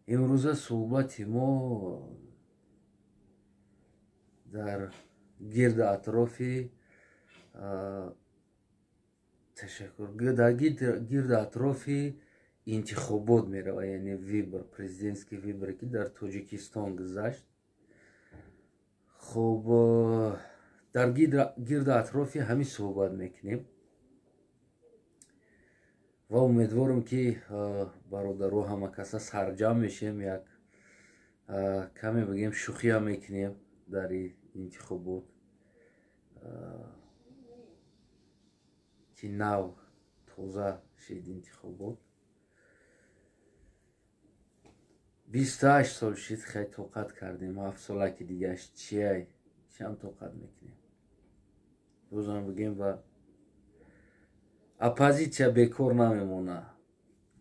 Имрӯза суҳбати мо дар гирди атрофи, ташаккур, дар гирди атрофи интихобот меравад, яъне выбор, президентский выбор, ки дар Тоҷикистон гузашт. Хуб, дар гирди атрофи ҳамин суҳбат мекунем ва умедворам, ки бародаро ҳама каса сарҷамъ мешем, як каме бигем, шӯхиам мекунем дар интихобот, ки нав тоза шид интихобот. 28 сол шид, хай, тоқат кардем, 7 солаки дигаш чиай, чиам тоқат мекунем. Бозам бигем, ба оппозитсия бекор намемона.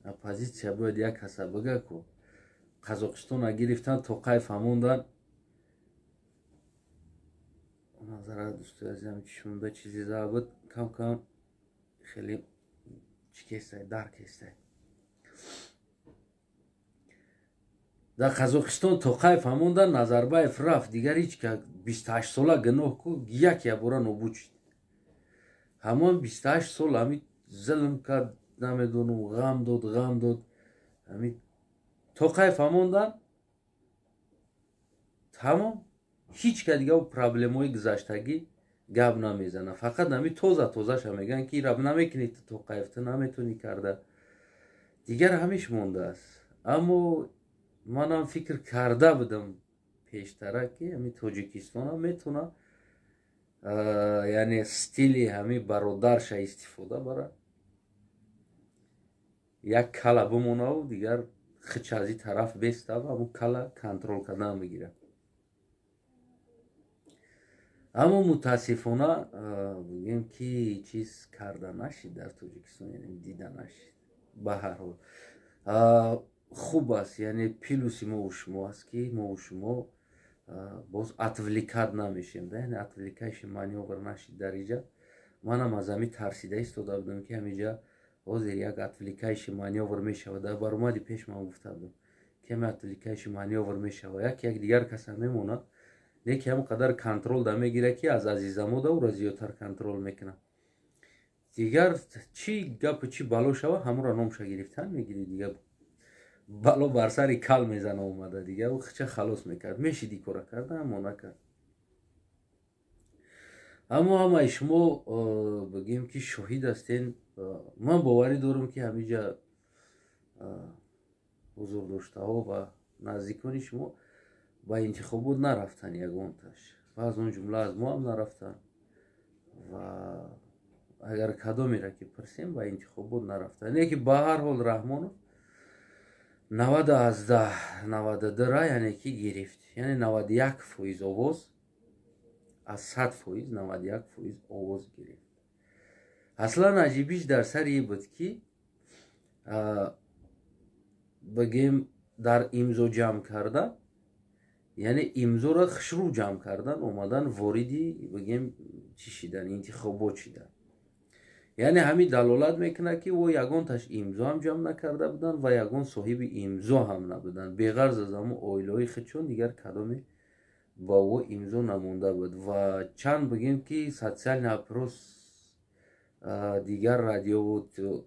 Оппозитсия бояд як каса бига ку Қазоқистона гирифтан, Тоқаев ҳамондан. Назара, дӯстои азизам, чишмонда чизе зада буд, кам кам хеле чӣ кестай, дар кестай. Дар Қазоқистон Тоқаев ҳамондан, Назарбаев рафт, дигар ҳеч ка 28 сола гуноҳ ку як ябора нобуд шуд. Ҳамон 28 сол ҳами зулм кард, намедонам, ғам дод, ғам дод. Ҳами Тоқаев ҳамондан, тамом, ҳеч ка дига проблемаҳои гузаштагӣ гап намезана, фақат ҳами тоза тозаша мегӯянд, ки раб намекунӣ ту, Тоқаев, ту наметонӣ карда, дигар ҳамиш мондааст. Аммо манам фикр карда будам пештара, ки ҳами Тоҷикистонам метавона, яъне стили ҳами бародарша истифода бара, як кала бимонаву дигар хич аз и тараф бестава, ҳамун кала контрол кардан бигирад. Аммо мутаассифона, бигем, ки чиз карда нашид дар Тоҷикистон, яъне дида нашид. Ба ҳар ҳол, хуб аст, яъне плюси мову шумо аст, ки мову шумо боз отвлекать намешем да, яъне отвлекающий манёвр нашид дар иҷа. Манам аз ҳами тарсида истода будам, ки ҳамиҷа ҳозир як отвлекающий манёвр мешавад. Дар баромади пеш ман гуфта будам, каме отвлекающий манёвр мешавад, як дигар каса мемонад, не ки ҳамон қадар контрол да мегирад, ки аз Азизамода ӯро зиёдтар контрол мекунад. Дигар чӣ гапу чӣ бало шава, ҳамонро номша гирифтан мегири, дигар бало бар сари кал мезана омада, дигар ӯ хича халос мекард, мешиди кора карда, аммо накард. Аммо ҳамаи шумо, бигем, ки шоҳид ҳастен. Ман боварӣ дорам, ки ҳамиҷа ҳузурдоштаҳо ва наздикони шумо ба интихобот нарафтанд ягонташ ва аз он ҷумла аз мо ҳам нарафтанд. Ва агар кадомеро ки пурсем, ба интихобот нарафтанд. Не ки ба ҳар ҳол Раҳмонов наваду аздаҳ 92-ра, яъне ки гирифт, яъне 91% овоз, аз 100%, 91% овоз гирифт. Аслан аҷибиш дар сари ин буд, ки, бигем, дар имзо ҷамъ карда, яъне имзоро хушрӯ ҷамъ кардан, омадан, вориди, бигем, чӣ шидан, интихобот шидан. Яъне ҳамин далолат мекунад, ки ӯ ягонташ имзо ҳам ҷамъ накарда буданд ва ягон соҳиби имзо ҳам набуданд. Беғарз аз ҳамон оилаҳои худшон дигар кадоме ба ӯ имзо намонда буд. Ва чанд, бигем, ки социальный опрос, дигар радиову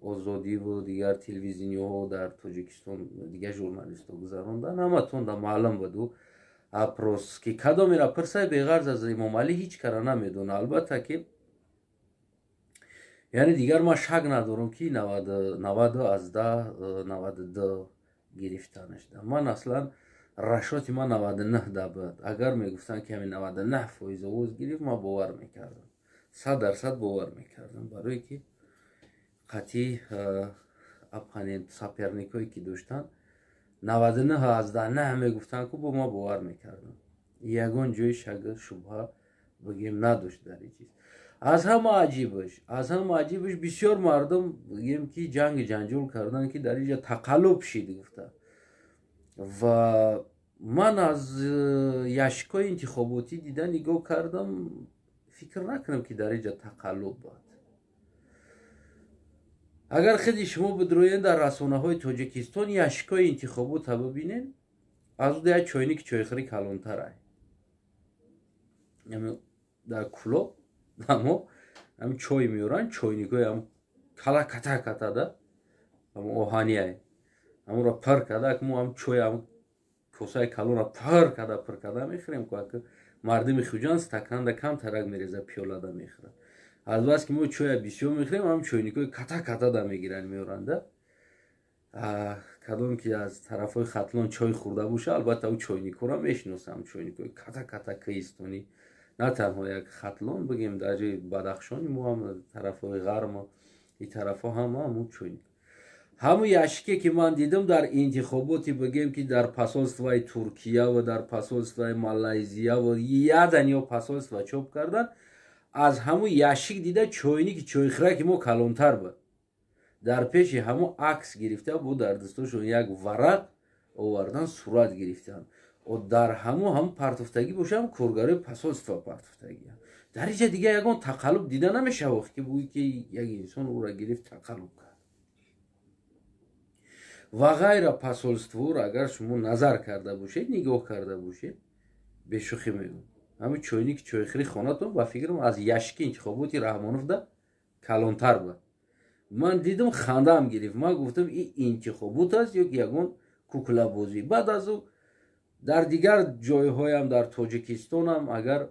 Озодиву дигар телевизиониҳо дар Тоҷикистон, дигар журналистҳо гузаронданд, ҳаматон да маълум буд ӯ опрос, ки кадомеро пурсай, беғарз аз Эмомалӣ ҳеҷ кара намедона. Албатта ки, яъне дигар ман шак надорам, ки 90,92 гирифтанаш. Ман аслан расчёти ман 99 да буд. Агар мегуфтанд, ки ҳамин 99% овоз гирифт, ман бовар мекардам, 100% бовар мекардам, барое ки қатъи оппонент, соперникое ки доштанд, 99,9 мегуфтанд ку, бо ман бовар мекардам. Ягон ҷои шак шубҳа, бигем, надошт дар ин чиз. Аз ҳама аҷибаш, бисёр мардум, бигем, ки ҷанги ҷанҷол карданд, ки дар инҷа тақаллуб шид гуфта. Ва ман аз ящикҳои интихоботӣ дида нигоҳ кардам, фикр накунам, ки дар инҷа тақаллуб буд. Агар хиди шумо бидроен дар расонаҳои Тоҷикистон яшикҳои интихобота бибинен, аз ӯ як чойники чойхӯри калонтарай. Дар Кулоб амо ҳам чой меоранд, чойникҳои ҳам кала ката катада, ҳам оҳаниай. Ҳамонро пир карда, мо ҳам чой ҳам косаи калонро пир карда мехӯрем, ки мардуми Хуҷанд стаканда камтарак мереза, пиёлада мехӯрад. Аз бас ки мо чоя бисёр мехӯрем, ҳам чойникҳои ката катада мегиранд, меоранда. Кадом ки аз тарафҳои Хатлон чой хӯрда боша, албатта, ӯ чойникҳоро мешиносам. Чойникҳои ката ката кӯҳистонӣ, на танҳо як Хатлон, бигем, даже Бадахшони мо ҳам, тарафҳои ғармо и тарафҳо ҳама ҳамун чойник. Ҳамун яшике ки ман дидам дар интихоботи, бигем, ки дар посольствои Туркия ва дар посольствои Малайзия ва ядан ё посольство чоп кардан, аз ҳамун яшик дида чойники чойхӯраки мо калонтар буд. Дар пеши ҳамун акс гирифта буд, дар дастошон як варақ овардан, сурат гирифтан. Дар ҳамун партуфтагӣ бошам, коргарои посольство партуфтагӣ. Дар инҷа дига ягон тақаллуб дида намешавад, ки бугӯӣ, ки як инсон ӯра гирифт, тақаллуб кард ва ғайра. Посольстворо агар шумо назар карда бошед, нигоҳ карда бошед, бешӯхӣ мегӯм, ҳамин чойники чойхӯри хонатон, ба фикрам, аз яшики интихоботи Раҳмоновда калонтар буд. Ман дидам, хандаам гирифт. Ман гуфтам, ин интихобот аст ё ки ягон куклабозӣ? Баъд аз ӯ дар дигар ҷойҳоям дар Тоҷикистонам агар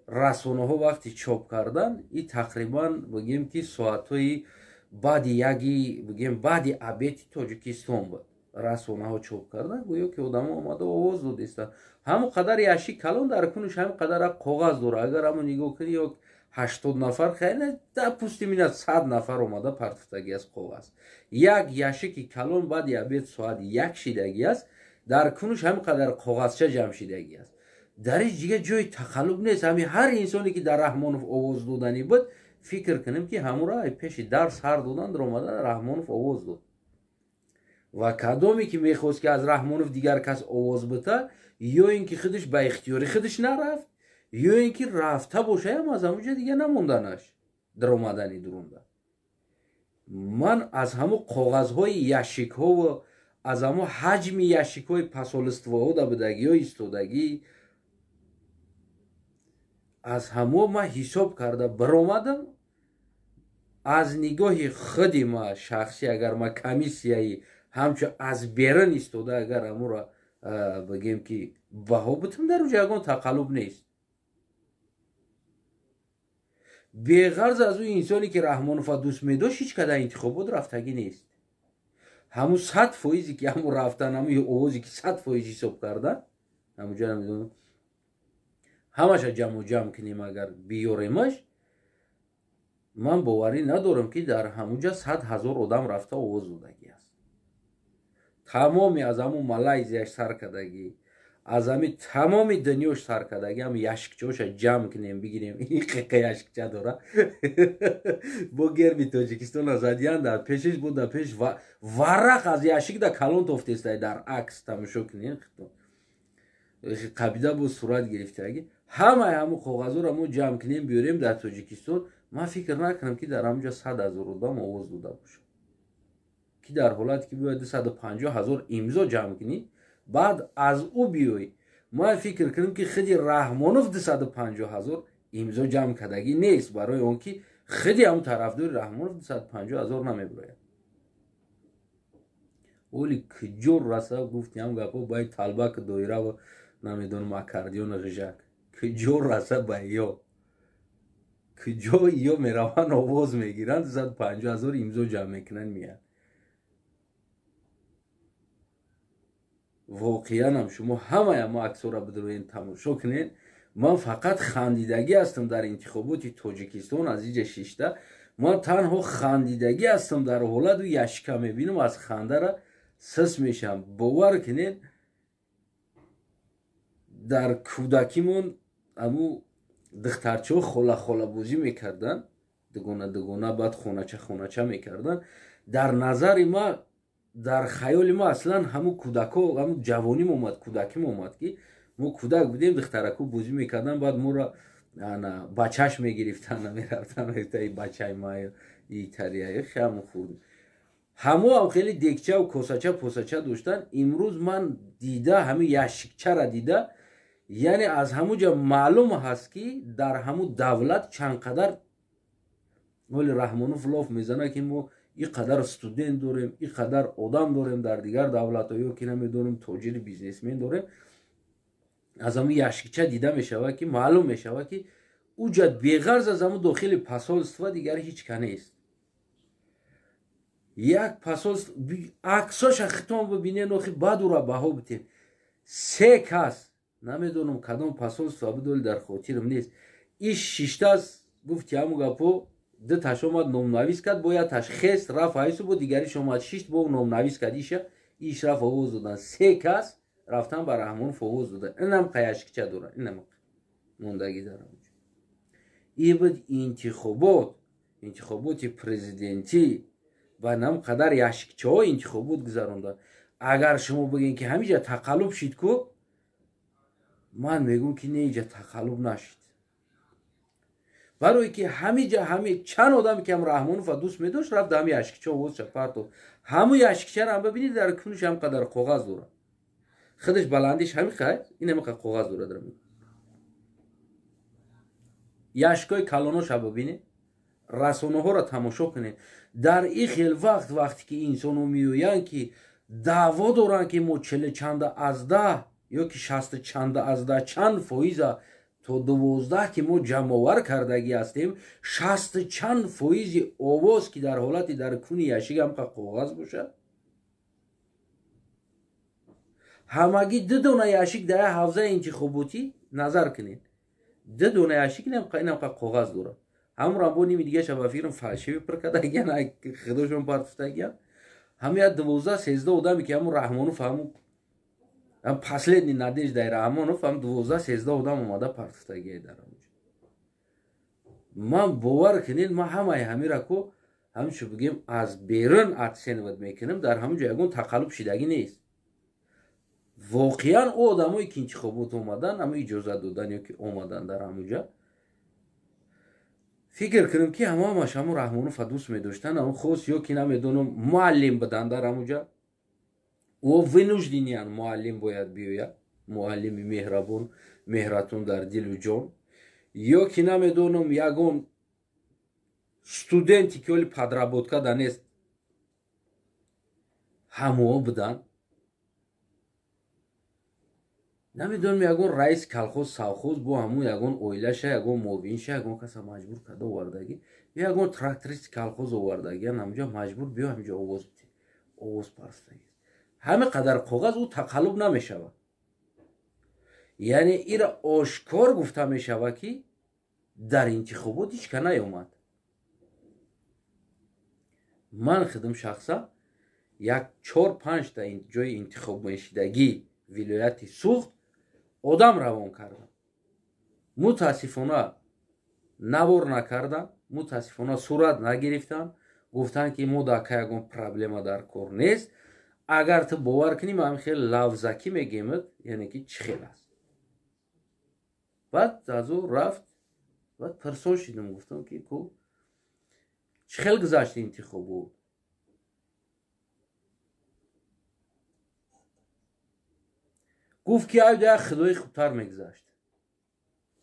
расонаҳо вақти чоп кардан, и тақрибан, бигем, ки соатҳои баъди яги, бигем, баъди обеди Тоҷикистон буд, расонаҳо чоп кардан, гӯё ки одамо омада овоз додистанд. Ҳамон қадар яшик калон, дар кунуш ҳамин қадар коғаз дора. Агар ҳамон нигоҳ кунӣ, ё 80 нафар, хеле допустим, ина 100 нафар омада партуфтагӣ аст коғаз. Як яшики калон баъди обед соат 1 шидагӣ аст, дар кунуш ҳамин қадар коғазча ҷамъ шидагӣ аст. Дар ҳеҷ дига ҷои тақаллуб нест. Ҳамин ҳар инсоне ки дар Раҳмонов овоз доданӣ буд, фикр кунем, ки ҳамура пеши дар сар додан, даромада Раҳмонов овоз дод. Ва кадоме ки мехост, ки аз Раҳмонов дигар кас овоз бита, ё ин ки худаш ба ихтиёри худаш нарафт, ё ин ки рафта бошаям, аз ҳамуҷа дига намонданаш даромадани дурунда. Ман аз ҳамун коғазҳои яшикҳову аз ҳамун ҳаҷми яшикҳои посольствоҳо да будагиҳо истодагӣ, аз ҳамо ман ҳисоб карда баромадам. Аз нигоҳи худи ма шахсӣ, агар ма комиссияи ҳамчун аз берун истода, агар ҳамуро, бигем, ки баҳо бутам, дар уҷа ягон тақаллуб нест. Беғарз аз ӯ инсоне ки Раҳмонова дӯст медошт, ҳеҷ када интихобот рафтагӣ нест. Ҳамун 100%-е ки ҳамун рафтан, ҳамун овозе ки 100% ҳисоб кардан, ҳамуҷа намедонам, ҳамаша ҷамъу ҷамъ кунем, агар биёремаш, ман боварӣ надорам, ки дар ҳамуҷа 100 000 одам рафта овоз додагӣ аст. Тамоми аз ҳамун Малайзияш сар кардагӣ, аз ҳами тамоми дунёш сар кардагӣ, ҳам яшикчаоша ҷамъ кунем, бигирем, ин қиқа яшикча дора, бо герби Тоҷикистона задиян дар пешиш, бо дар пеш варақ аз яшик да калон тофтестай. Дар акс тамошо кунем, қабида бо сурат гирифтагӣ. Ҳамаи ҳамун коғазҳоро мо ҷамъ кунем, биёрем дар Тоҷикистон, ман фикр накунам, ки дар ҳамуҷа 100 000 одам овоз дода бошад, ки дар ҳолате ки бояд 250 000 имзо ҷамъ кунӣ, баъд аз ӯ биёй. Ман фикр кунам, ки худи Раҳмонов 250 000 имзо ҷамъ кардагӣ нест, барои он ки худи ҳамун тарафдори Раҳмонов 250 000 намебирояд. Оли куҷо раса, гуфти ҳам гапҳо баи талбак доира, намедонам, аккордеону ғижак куҷо раса, ба ё куҷо ё мераванд, овоз мегиранд, 250 000 имзо ҷамъ мекунанд, меянд. Воқеанам шумо ҳамаи мо аксҳоро бидроен, тамошо кунед. Ман фақат хандидагӣ ҳастам дар интихоботи Тоҷикистон. Аз иҷа шишта ман танҳо хандидагӣ ҳастам. Дар ҳолату яшка мебинам, аз хандара сис мешавам. Бовар кунед, дар кӯдакимон аму духтарчаҳо хола-холабозӣ мекарданд, дугона дугона, баъд хонача хонача мекарданд. Дар назари ма, дар хаёли ма, аслан ҳамун кӯдако, ҳамун ҷавоним омад, кӯдаким омад, ки мо кӯдак будем, духтарако бозӣ мекарданд, баъд моро бачаш мегирифтанд, мерафтанд, бачаи ма. Италия хам хурд. Ҳамоам хеле декчаву косача посача доштан. Имрӯз ман дида ҳамин ящикчара дида, яъне аз ҳамуҷа маълум ҳаст, ки дар ҳамун давлат чанд қадар оли Раҳмонов лоф мезанад, ки мо и қадар студент дорем, и қадар одам дорем дар дигар давлатҳо, ё ки намедонем тоҷири бизнесмен дорем. Аз ҳамун ящикча дида мешавад, ки маълум мешавад, ки уҷа беғарз аз ҳамун дохили посольства дигар ҳеҷ ка нест. Як посольство аксоша хитон бибинен, охи баъд ура баҳо битен. Се кас намедонам кадом посольство бидоли, дар хотирам нест. Иш шиштааст, гуфти ҳамун гапо, ду таш омад номнавис кард, бо як таш хест рафт ҳайсу, бо дигариш омад шишт, бо номнавис кард, иша иш рафт овоз додан. Се кас рафтан ба Раҳмонов овоз додан. Инам қаяшкича дорад, инам мондагӣ дар онҷо. И буд интихобот, интихоботи президентӣ ва нам қадар яшикчаҳо интихобот гузаронда. Агар шумо бигӯед, ки ҳамиҷа тақаллуб шид ку, ман мегӯм, ки не, иҷа тақаллуб нашид. Барое ки ҳамиҷа ҳами чанд одаме, ки ҳам Раҳмонова дӯст медошт, рафт ҳами яшикча овозша партофт. Ҳамун яшикчаро ҳам бибинед, дар кунуш ҳам қадар коғаз дорад. Худаш баландиш ҳами қай, ин ҳами қадар коғаз дорад. Дар яшикҳои калоноша бибинед, расонаҳоро тамошо кунед. Дар ин хел вақт, вақте ки инсонҳо меоянд, ки даъво доранд, ки мо чилу чанда аз даҳ ё ки шасту чанда аз даҳ чанд фоиза то 12 ки мо ҷамъовар кардагӣ ҳастем, шасту чанд фоизи овоз, ки дар ҳолати дар куни яшик ҳамқа коғаз бошад, ҳамагӣ ду дона яшик дар як ҳавзаи интихоботӣ назар кунед, ду дона яшик инамқа коғаз дорад. Ҳамонро бо ними дигаша ба фикрам фалшиви пур кардагиян, худошон партофтагиян. Ҳамин як 12-13 одаме, ки ҳамун Раҳмонов, ҳамун последний надеждаи Раҳмонов, ҳам 12-13 одам омада партофтагия дар онҷо. Ман бовар кунед, ман ҳамаи ҳамира ку ҳамчун бигем аз берун оценивать мекунам, дар ҳамун ҷо ягон тақаллуб шидагӣ нест. Воқеан ӯ одамое, ки интихобот омадан, ҳамун иҷозат додан ё ки омадан дар ҳамун ҷа, фикр кунам, ки ҳамааш ҳамун Раҳмонова дӯст медоштанд, ҳамун хос ё ки намедонам муаллим буданд дар ҳамун ҷа. Ӯ вынуждениян муаллим бояд биёяд, муаллими меҳрабон, меҳратон дар дилу ҷон, ё ки намедонам ягон студенте, ки оли подработка да нест, ҳамоҳо буданд. Намедонам ягон раис колхоз, совхоз бо ҳамун ягон оилаша, ягон муовинша, ягон каса маҷбур карда овардагӣ, ё ягон трактористи колхоз овардагиан, ҳамунҷо маҷбур биё ҳаминҷо овоз бите, овоз партофтагӣ. Ҳамин қадар коғаз ӯ тақаллуб намешавад. Яъне ира ошкор гуфта мешавад, ки дар интихобот ҳеҷ ка наёмад. Ман худам шахсан як 4-5 та ҷои интихоб мешидагӣ вилояти Суғд одам равон кардам. Мутаассифона навор накардам, мутаассифона сурат нагирифтам. Гуфтанд, ки мо дака ягон проблема дар кор нест. Агар ту бовар кунӣ, ман хеле лавзакӣ мегемад, яъне ки чӣ хел аст. Баъд аз ӯ рафт, баъд пирсон шидам, гуфтам, ки ку чӣ хел гузашт интихобот? Гуфт, ки айда як худои хубтар мегузашт.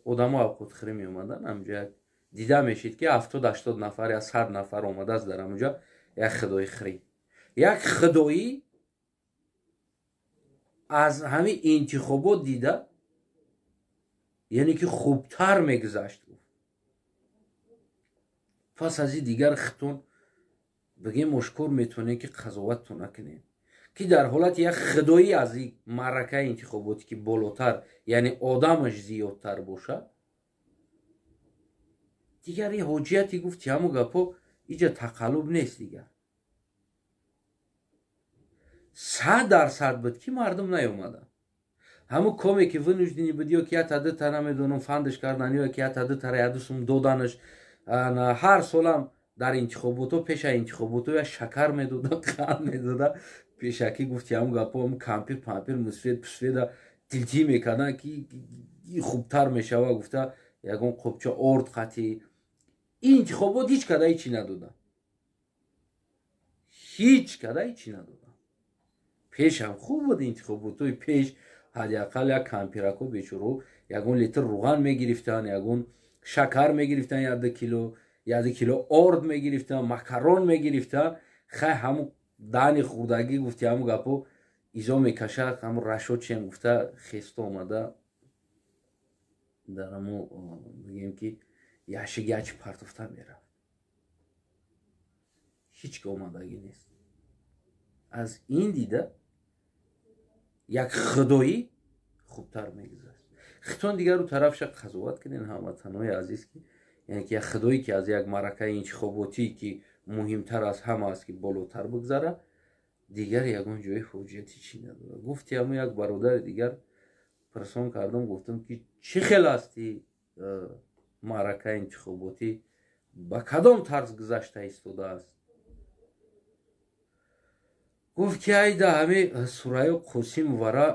Одамо авқотхӯрӣ меомаданд, ҳамҷо як дида мешид, ки 70-80 нафар я 100 нафар омадааст дар ҳамуҷа як худои хӯрӣ. Як худоӣ аз ҳамин интихобот дида, яъне ки хубтар мегузашт, гуфт. Пас аз ин дигар хитон бигем ошкор метавонем, ки қазоваттон накунем, ки дар ҳолати як худоӣ аз ин маъракаи интихоботӣ, ки болотар, яъне одамаш зиёдтар бошад, дигар и ҳоҷияти гуфти ҳамун гапҳо иҷа тақаллуб нест. Дигар 100% буд, ки мардум наёмаданд. Ҳамун коме, ки вынужденный буд, ё ки якта дута намедонам фандаш кардан, ё ки якта дутара яду сум доданаш. Ҳар солам дар интихоботҳо, пеша интихоботҳо як шакар медода, қанд медода пешакӣ, гуфти ҳамун гапҳо, ҳамун кампир пампир мусфед пусфеда тилтӣ мекарданд, ки хубтар мешава гуфта, ягон қопча орд қатӣ. Ин интихобот ҳеҷ када ҳечи надода. Ҳеҷ када ҳечи надодам. Пешам хуб буд, интихоботҳои пеш ҳадди ақал як кампирако бечоро ягон литр руған мегирифтанд, ягон шакар мегирифтанд, 1 кило орд мегирифтанд, макарон мегирифтанд. Хай, ҳамун дани хурдагӣ гуфти, ҳамун гапо изо мекашад, ҳамун рашодчиам гуфта хесто омада дар ҳамун, бигем ки, яшик ячи партофта мерафт. Ҳеҷ ка омадагӣ нест. Аз ин дида як худоӣ хубтар мегузашт. Хитон дигару тарафша қазоват кунен, ҳамватанҳои азиз, ки яъне ки як худое ки аз як маъракаи интихоботӣ, ки муҳимтар аз ҳама аст, ки болотар бигзара, дигар ягон ҷои ҳоҷияти чӣ надорад. Гуфти ҳамун як бародари дигар пирсон кардам, гуфтам ки чӣ хел асти маъракаи интихоботӣ, ба кадом тарз гузашта истодааст? Гуфт ки айда ҳами Сурайё Қосимовара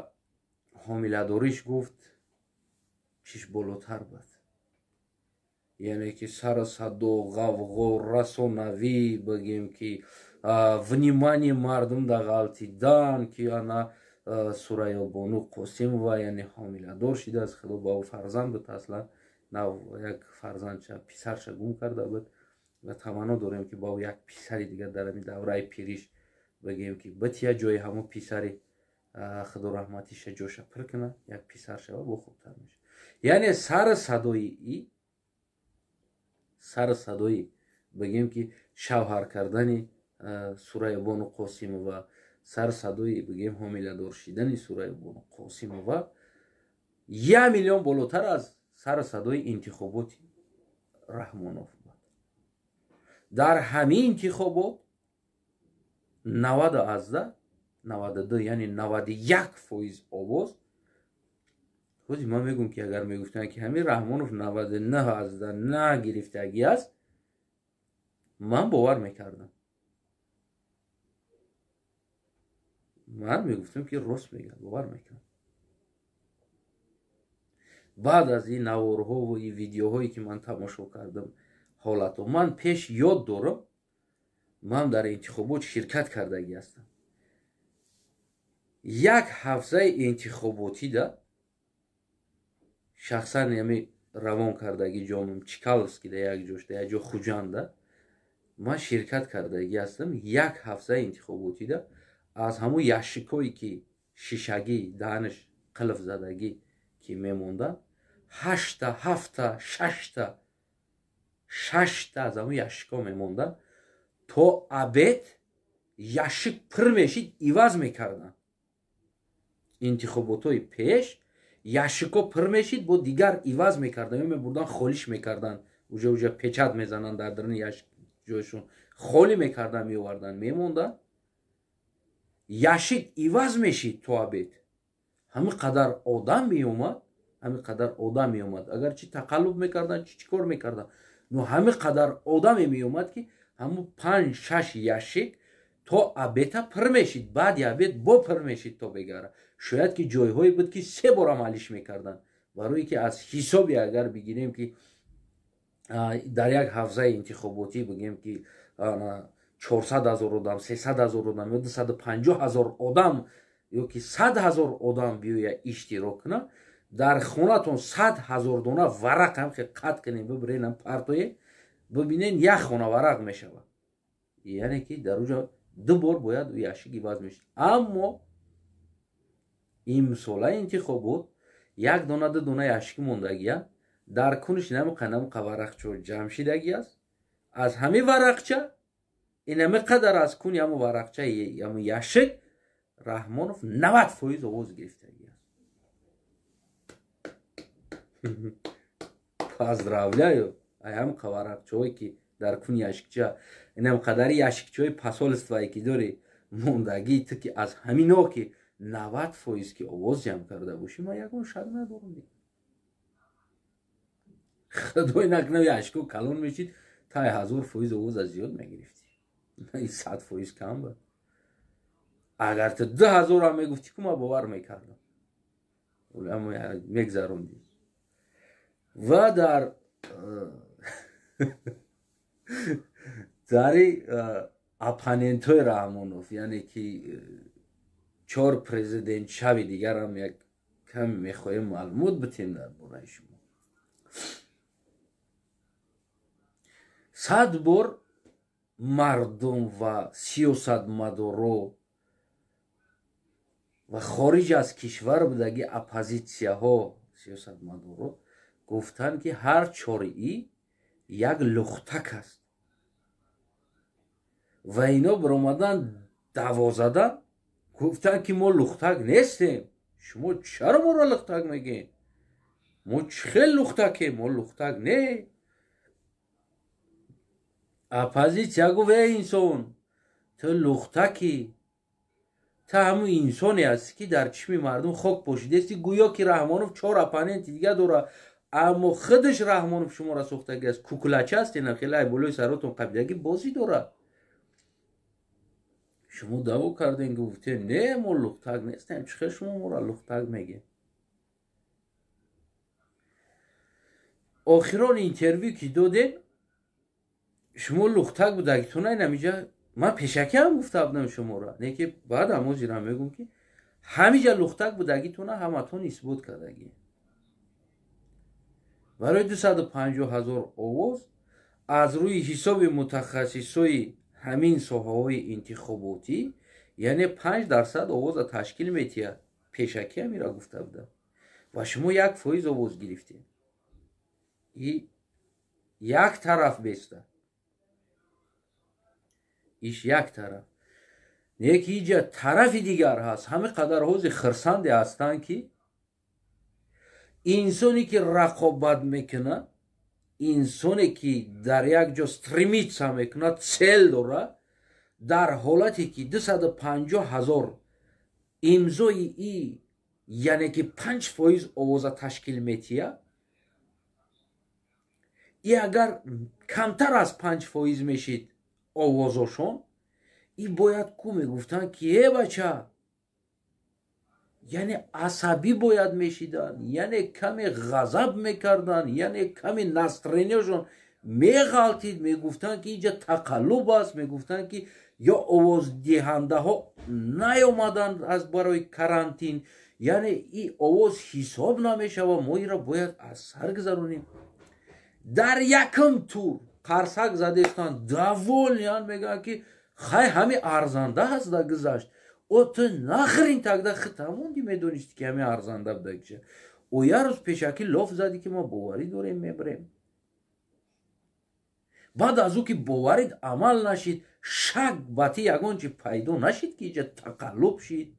ҳомиладориш, гуфт, чиш болотар буд, яъне ки сару садо, ғавғо, расонавӣ, бигем ки внимание мардум да ғалтидан, ки ана Сурайёбону Қосимова, яъне ҳомиладор шидааст. Худо ба ӯ фарзанд буд. Аслан нав як фарзандша, писарша гум карда буд ва таманно дорем, ки ба ӯ як писари дигар дар ҳамин давраи пириш, бигем ки, бития, ҷои ҳамон писари худо раҳматиша ҷоша пир кунад, як писар шава, бо хубтар мешавад. Яъне сару садои, бигем ки, шавҳар кардани Сурайёбону Қосимова, сару садои, бигем, ҳомиладор шидани Сурайёбону Қосимова 1 миллион болотар аз сару садои интихоботи Раҳмонов буд. Дар ҳамин интихобот 90,92, яъне 91% овоз. Ҳози ман мегӯм, ки агар мегуфтанд, ки ҳамин Раҳмонов 99,9 гирифтагӣ аст, ман бовар мекардам, ман мегуфтам, ки рост мегӯяд, бовар мекунам. Баъд аз ин наворҳову ин видеоҳое, ки ман тамошо кардам, ҳолатҳо ман пеш ёд дорам, ман дар интихобот ширкат кардагӣ ҳастам. Як ҳавзаи интихоботида шахсан ями равон кардагӣ ҷомам Чкаловскида, як ҷошда, як ҷо Хуҷанда ман ширкат кардагӣ ҳастам. Як ҳавзаи интихоботида аз ҳамун ящикое, ки шишагӣ, даҳанаш қилф задагӣ, ки мемонданд, ҳашта, ҳафта, шашта, шашта аз ҳамун ящикҳо мемонданд. То обед ящик пир мешид, иваз мекарданд. Интихоботҳои пеш ящикҳо пир мешид, бо дигар иваз мекарданд ё мебурдан, холиш мекарданд, уже печать мезананд дар даруни ящик, ҷойшон холӣ мекарданд, меоварданд, мемонданд, ящик иваз мешид. То обед ҳамин қадар одам меомад, ҳамин қадар одам меомад. Агар чи тақаллуб мекарданд, чи чӣ кор мекарданд, но ҳамин қадар одаме меомад, ки ҳамун панҷ, шаш ящик то обеда пир мешид, баъди обед бо пир мешид то бегара. Шояд ки ҷойҳое буд, ки се бор амалиш мекарданд, барое ки аз ҳисоби агар бигирем, ки дар як ҳавзаи интихоботӣ, бигем ки, 400 000 одам, 300 000 одам ё 250 000 одам ё ки 100 000 одам биёя иштирок кунад, дар хонатон 100 000 дона варақ ҳам хе қат кунем, бибиренам, партое, бибинен, як хона варақ мешавад. Яъне ки дар уҷо ду бор бояд ящик иваз мешид. Аммо имсола интихобот як дона, ду дона ящик мондагия, дар куниш намуқа варақчо ҷамъ шидагӣ аст. Аз ҳамин варақча инами қадар, аз куни ҳамун варақча, ҳамун ящик Раҳмонов 90% овоз гирифтагӣ аст. Поздравляю! Ай ҳамн варақчаҳое, ки дар куни ящикча, инам қадари ящикчаҳои посольствое, ки дори мондагии ту, ки аз ҳамино ки 90% ки овоз ҷамъ карда бошӣ, ман ягон шак надорам. Худой накунад, ящико калон мешид, тай 1000% овоз аз зиёд мегирифтӣ, 100% кам буд. Агар ту 2000-ам мегуфтӣ, ку ман бовар мекардам, мегзарондӣ. Ва дар дари Оппонентҳои Раҳмонов, яъне ки чор президент шави дигарам як каме мехоҳем маълумот битем дар бораи шумо. 100 бор мардум ва сиёсатмадоро ва хориҷ аз кишвар будаги оппозитсияҳо сиёсатмадоро гуфтанд, ки ҳар чории як лухтак аст ва ино баромадан даъво задан, гуфтанд, ки мо лухтак нестем. Шумо чаро моро лухтак мегӯед? Мо чӣ хел лухтакем? Мо лухтак не. Оппозитсия гуфт: эй инсон, ту лухтакӣ, ту ҳамун инсоне ҳастӣ, ки дар чишми мардум хок пошидаисти. Гӯё ки Раҳмонов чор оппоненти дига дорад, аммо худаш Раҳмонов шуморо сохтагӣ аст. Куклача ҳастена, хеле ай болои саротон қабидагӣ бозӣ дорад. Шумо даъво кардем, гуфтем: не, мо лухтак нестем, чӣ хел шумо моро лухтак мегӯед? Охирон интервю ки додем, шумо лухтак будагитон инамиҷа ман пешакӣ ҳам гуфта будам шуморо, не ки баъд ҳамозира мегӯм, ки ҳамиҷа лухтак будагитона ҳаматон исбот кардагӣ. Барои 250 000 овоз аз рӯи ҳисоби мутахассисои ҳамин соҳаҳои интихоботӣ, яъне 5% овоза ташкил метиҳад. Пешакӣ ҳамира гуфта будам ва шумо 1% овоз гирифтед. И як тараф беста, иш як тараф, не ки иҷа тарафи дигар ҳаст. Ҳамин қадар ҳози хирсанде ҳастанд, ки инсоне ки рақобат мекунад, инсоне ки дар як ҷо стремиться мекунад, цел дорад, дар ҳолате ки 250 000 имзои и, яъне ки 5% овоза ташкил метиҳад, и агар камтар аз 5% мешид овозошон, и бояд ку мегуфтанд, ки э бача, яъне асабӣ бояд мешиданд, яъне каме ғазаб мекарданд, яъне каме настроенияшон меғалтид, мегуфтанд, ки инҷа тақаллуб аст, мегуфтанд, ки ё овоздиҳандаҳо наёмаданд аз барои карантин, яъне и овоз ҳисоб намешавад, мо инро бояд аз сар гузаронем. Дар якум тур қарсак задестанд, довольныянд, мегӯянд, ки хай, ҳами арзанда ҳаст да гузашт. О ту нахрин тогда хитамонди, медонисти, ки ҳами арзанда будагиша. О як рӯз пешакӣ лоф задӣ, ки мо боварӣ дорем, мебарем. Баъд аз ӯ ки боварид амал нашид, шак ба ти ягон чи пайдо нашид, ки иҷа тақаллуб шид,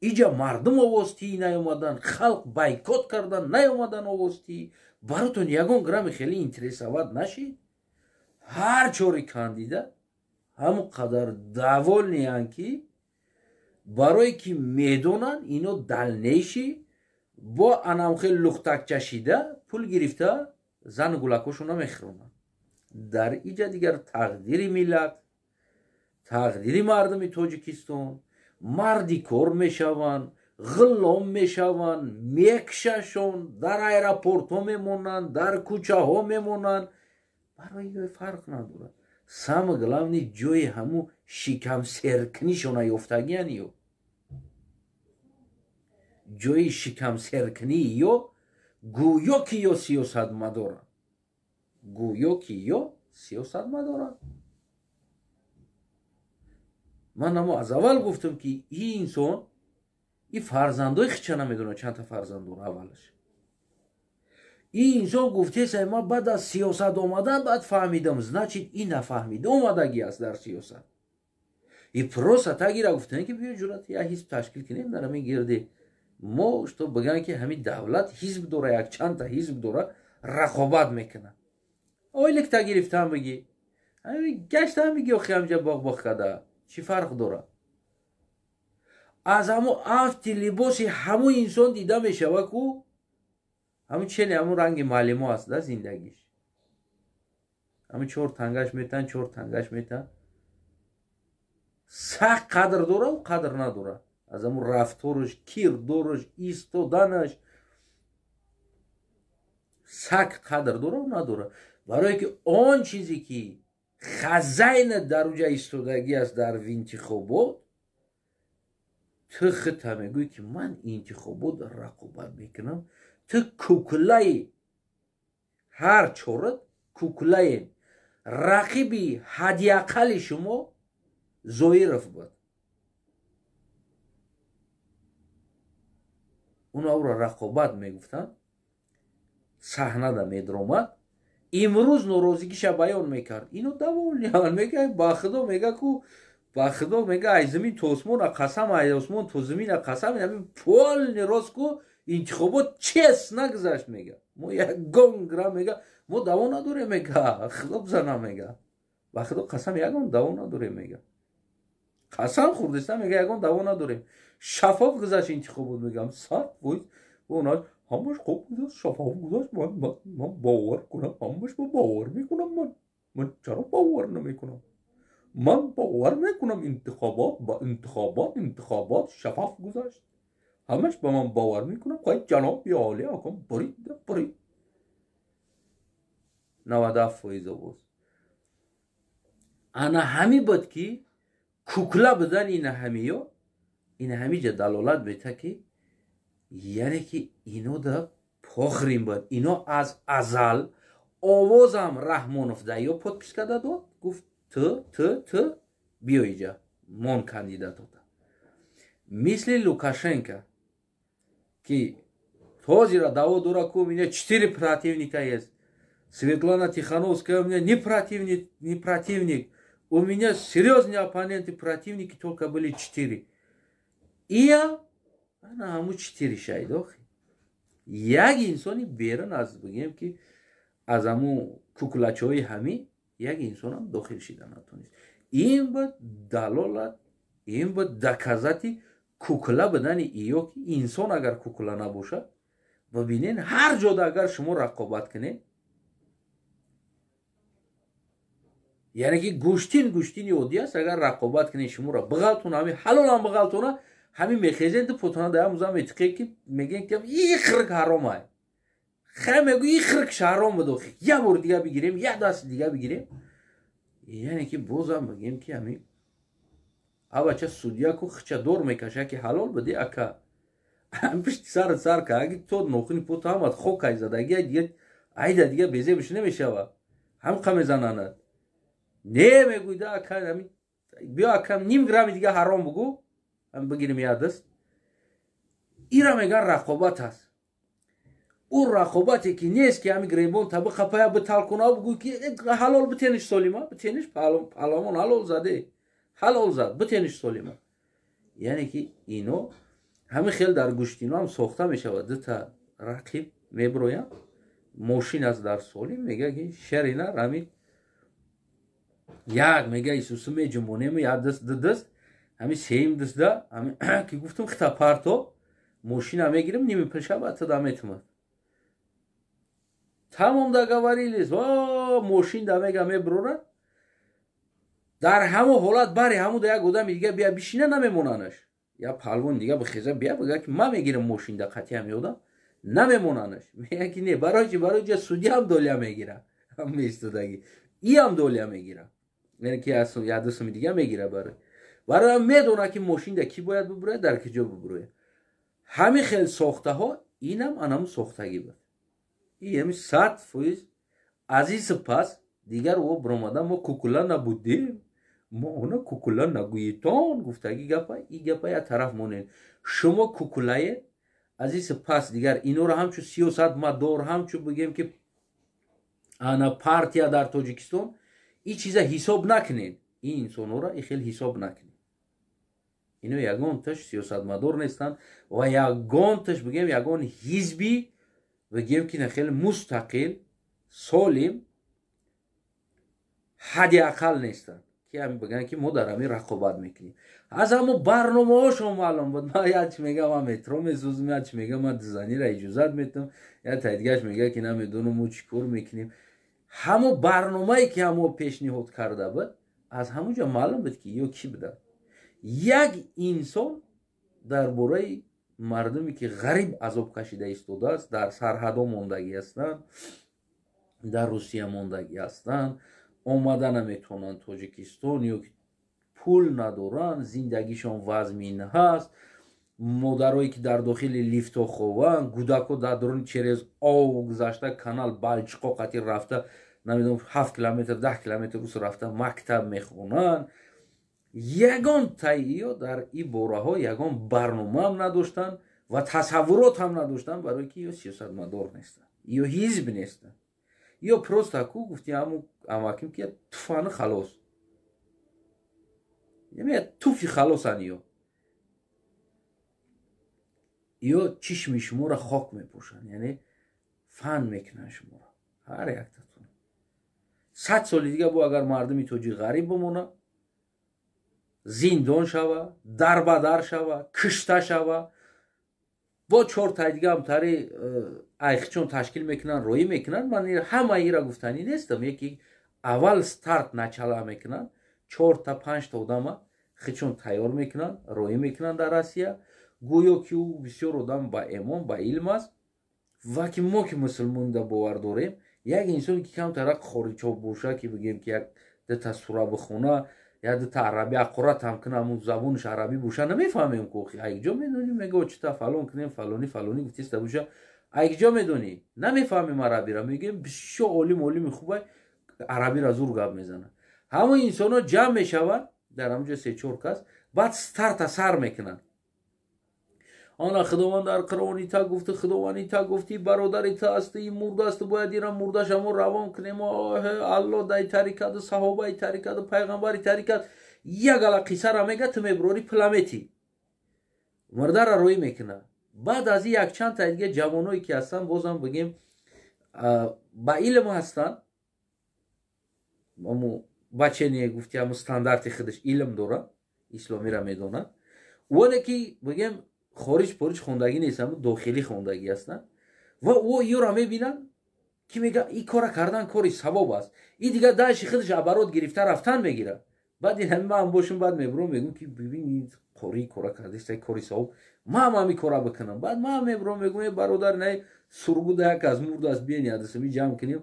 иҷа мардум овозтӣ наёмаданд, халқ бойкот кардан, наёмадан овозтӣ, баротон ягон грамми хеле интересовать нашид. Ҳар чори кандида ҳамон қадар довольныянд, ки барое ки медонанд, ино дальнейший бо анамхел лухтакчашида пул гирифта зану гулакошона мехӯронанд. Дар иҷа дигар тақдири миллат, тақдири мардуми Тоҷикистон, марди кор мешаванд, ғулом мешаванд, мекшашон, дар аэропортҳо мемонанд, дар кӯчаҳо мемонанд, барои ё фарқ надорад. Самое главное, ҷои ҳамун шикамсеркунишона ёфтагиян, ё ҷои шикамсеркунӣ, ё гӯё ки ё сиёсатмадоранд, гӯё ки ё сиёсатмадоранд. Ман амо аз аввал гуфтам, ки ин инсон и фарзандои хича намедонад, чандта фарзанд дора. Аввалаш ин инсон гуфтеса: ман баъд аз сиёсат омадан баъд фаҳмидам. Значит, ин нафаҳмида омадагӣ аст дар сиёсат. И просто тагира гуфтан, ки биё, ҷурат, як ҳизб ташкил кунем дар ҳамин гирди мо, что бигӯянд, ки ҳамин давлат ҳизб дора, як чандта ҳизб дора, рақобат мекунад. Ойликта гирифтан бигӣ, ҳамин гаштан бигӣ, охи ҳамҷа боғ-боғ карда чӣ фарқ дорад? Аз ҳамун афти либоси ҳамун инсон дида мешава, ку ҳамун чени ҳамун ранги маълимо аст да зиндагиш. Ҳамун чор тангаш метан, чор тангаш метан, сахт қадр дора, у қадр надора. Аз ҳамун рафтораш, кирдораш, истоданаш сак қадр дора, у надора. Барое ки он чизе ки Хазайна дар уҷа истодагӣ аст дар интихобот, ту хита мегӯӣ ки ман интихобот рақобат мекунам. Ту куклаи, ҳар чорат куклаен. Рақиби ҳадди аққали шумо Зоиров буд. Уно ӯро рақобат мегуфтанд, саҳнада медромад, имрӯз норозигиша баён мекард. Ино довольный ан, мега ба худо, мега ку ба худо, мега ай замин то осмона қасам, ай осмон то замина қасам, полный рост ку интихобот честно гузашт, мега мо ягон грамм, мега мо даъво надорем, мега худо бизана, мега ба худо қасам, ягон даъво надорем, мега қасам хӯрдеста, мега ягон даъво надорем, шаффоф гузашт интихобот, мегам 100%. Она ҳамаш хуб гузашт, шаффоф гузашт. Ман бовар кунам, ҳамаш ба бовар мекунам. Ман чаро бовар намекунам? Ман бовар мекунам, интихобот ба интихобот шаффоф гузашт, ҳамаш ба ман бовар мекунам. Қай ҷаноби олӣ акам бурид, бурид 97% овоз. Ана ҳами буд ки кукла будан ина ҳамиё, ина ҳамиҷа далолат мета ки яъне ки ино да похрин буд. Ино аз азал овозам Раҳмонов да ё подпись карда дод, гуфт ту, ту, ту биё иҷа мон кандидатота. Мисли Лукашенко ки ҳозира даъво дора ку у меня четыре противника есть, Светлана Тихановская у меня не противник, не противник, у меня серьезные оппоненты, противники только были четыре. Ия ана ҳаму четыре шайдохи як инсони берун аз, бигем ки аз ҳаму куклачаҳои ҳами як инсонам дохил шида натонист. Ин ба далолат, ин ба доказать кукла будани иё ки инсон агар кукла набошад, бибинен, ҳар ҷода агар шумо рақобат кунед, яъне ки гӯштин, гӯштини оддӣ аст, агар рақобат кунед, шуморо биғалтона, ҳами ҳалолам биғалтона, ҳамин мехезен, ду потона да ҳамуза метиқе ки мегӯен ки ихрик ҳаромай. Хай, мегӯ ихрик ҳаром буд, охи як бор дига бигирем, як даст дига бигирем. Яъне ки бозам бигем ки ҳамин авача судья ку хича дор мекаша ки ҳалол буди, ака, пишти сарат сар ка, аги то нохуни пото ҳамат хокай задаги, дига айда дига безебиш намешава, ҳамқа мезананад. Не мегӯйда, ака, биё, ака, ним грамми дига ҳаром бугӯ, бигирем як даст. Ира меган рақобат аст. Ӯ рақобате ки нест ки ҳами гребон таби қапая биталкуна, бугӯй ки ҳалол битениш, солима битениш, паҳлавон ҳалол заде, ҳалол зад, битениш солима. Яъне ки ино ҳамин хел дар гӯштино ҳам сохта мешавад. Дута рақиб мебироянд, мошин аст дар солим, мега ки шерина ҳамин як мега исусу меҷумонем, як даст, ду даст, ҳамин сеюм дастда ки гуфтум хита парто, мошина мегирим, ними пулша ба туда метумад. Тамом, договорились. Мошин да мега мебурорад. Дар ҳамон ҳолат бари ҳамуда як одами дига бия бишина, намемонанаш. Я палвон дига бихеза, бия бига ки ман мегирам мошин да қатъи ҳами одам, намемонанаш. Мега ки не, барои чи? Барои ҷа судья ҳам доля мегира, ҳам иам доля мегира, яъне ки як ду суми дига мегира. Барои медона ки мошинда кӣ бояд бубурояд, дар ки ҷо бубурояд. Ҳамин хел сохтаҳо, инам анаму сохтагӣ буд. Ами 100%. Аз ин сипас дигар о биромада мо кукла набудем, мо она кукла нагӯитон гуфтагӣ гапа, и гапа як тараф монед. Шумо куклае. Аз ин сипас дигар инора ҳамчун сиёсатмадор, ҳамчун бигем ки ана партия дар Тоҷикистон, ин чиза ҳисоб накунед. Ин инсонҳоро и хел ҳисоб накунед. Ино ягонташ сиёсатмадор нестанд ва ягонташ, бигем, ягон ҳизби, бигем ки на хеле мустақил, солим ҳадди ақал нестанд ки ҳами бигӯянд ки мо дар ҳамин рақобат мекунем. Аз ҳамо барномаҳошон маълум буд. Ман як чи мегам, ман метро месозам, як чи мегам, ман дизанира иҷозат метам, як таи дигараш мега ки намедонам мо чӣ кор мекунем. Ҳамо барномае ки ҳамо пешниҳод карда буд, аз ҳамон ҷо маълум буд ки ё кӣ буданд. Як инсон дар бораи мардуме ки ғариб азоб кашида истодааст, дар сарҳадо мондагӣ ҳастанд, дар Русия мондагӣ ҳастанд, Омада наметавонанд Тоҷикистон, ё ки пул надоранд, зиндагишон вазмин ҳаст, модарое ки дар дохили лифтҳо хованд, кӯдако дар дуруни через ов гузашта, канал Балчиқо қати рафта, намедонам, 7 километр, 10 километр ус рафта мактаб мехонанд. Ягон таиё дар ин бораҳо ягон барномаам надоштанд ва тасаввурот ҳам надоштанд, барое ки ё сиёсатмадор нестанд, ё ҳизб нестанд, ё просто ку гуфти ҳаму амаким ки туфану халос, туфи халосан. Ё чишми шуморо хок мепӯшанд, яъне фан мекунанд шуморо ҳар яктатон. 100 соли дига бо агар мардуми тоҷик ғариб бимона, зиндон шава, дарбадар шава, кишта шава, бо чортай дига ҳамтари айхчон ташкил мекунанд, роӣ мекунанд. Ман ҳама ира гуфтанӣ нестам, яки аввал старт начала мекунанд, чорта панҷта одама хичон тайёр мекунанд, роӣ мекунанд дар Россия, гӯё ки ӯ бисёр одам ба эмон, ба илм аст. Ва ки мо ки мусулмонда бовар дорем, як инсоне ки камтарак хориҷҳо боша, ки бигем ки як дута сура бихона, як дута арабӣ ақурат ҳам куна, ҳамун забонаш арабӣ боша, намефаҳмем ку айкҷо медонӣ, мега чита фалон кунем, фалони фалони гуфтиста боша, айкҷо медонӣ, намефаҳмем арабиро, мегӯем бисёр олим, олими хубай, арабиро зур гап мезанад. Ҳамон инсонҳо ҷамъ мешаванд дар ҳамонҷо се-чор кас, баъд старта сар мекунанд. Ана Худованд дар Қуръони та гуфти, Худованд та гуфти, бародари та аст, ин мурда аст, бояд ира мурдаш ҳамо равон кунем. Алло дай тарикат, саҳобаи тарикат, пайғамбари тарикат, як ала қиссара мега, ту мебурори пламети мурдара роӣ мекуна. Баъд аз ин якчанд та дига ҷавоное ки ҳастанд, бозам бигем ба илм ҳастанд, аммо бачене гуфти ҳамо стандарти худаш илм дорад, исломира медонад, оне ки бигем хориҷ пориҷ хондагӣ нест, ҳамо дохилӣ хондагӣ ҳастанд, ва ӯ ёро мебинанд ки мега ин кора кардан кори савоб аст, ин дигар даши худаш оборот гирифта рафтан мегирад. Баъд ин ҳами ман бошам, баъд мебурам, мегӯм ки бибин, ин қори кора кардааст, кори савоб, ман ҳам ҳами кора бикунам. Баъд ман мебурам, мегӯм э бародар, не сургуда як аз мурда аст, биён ядасами ҷамъ кунем.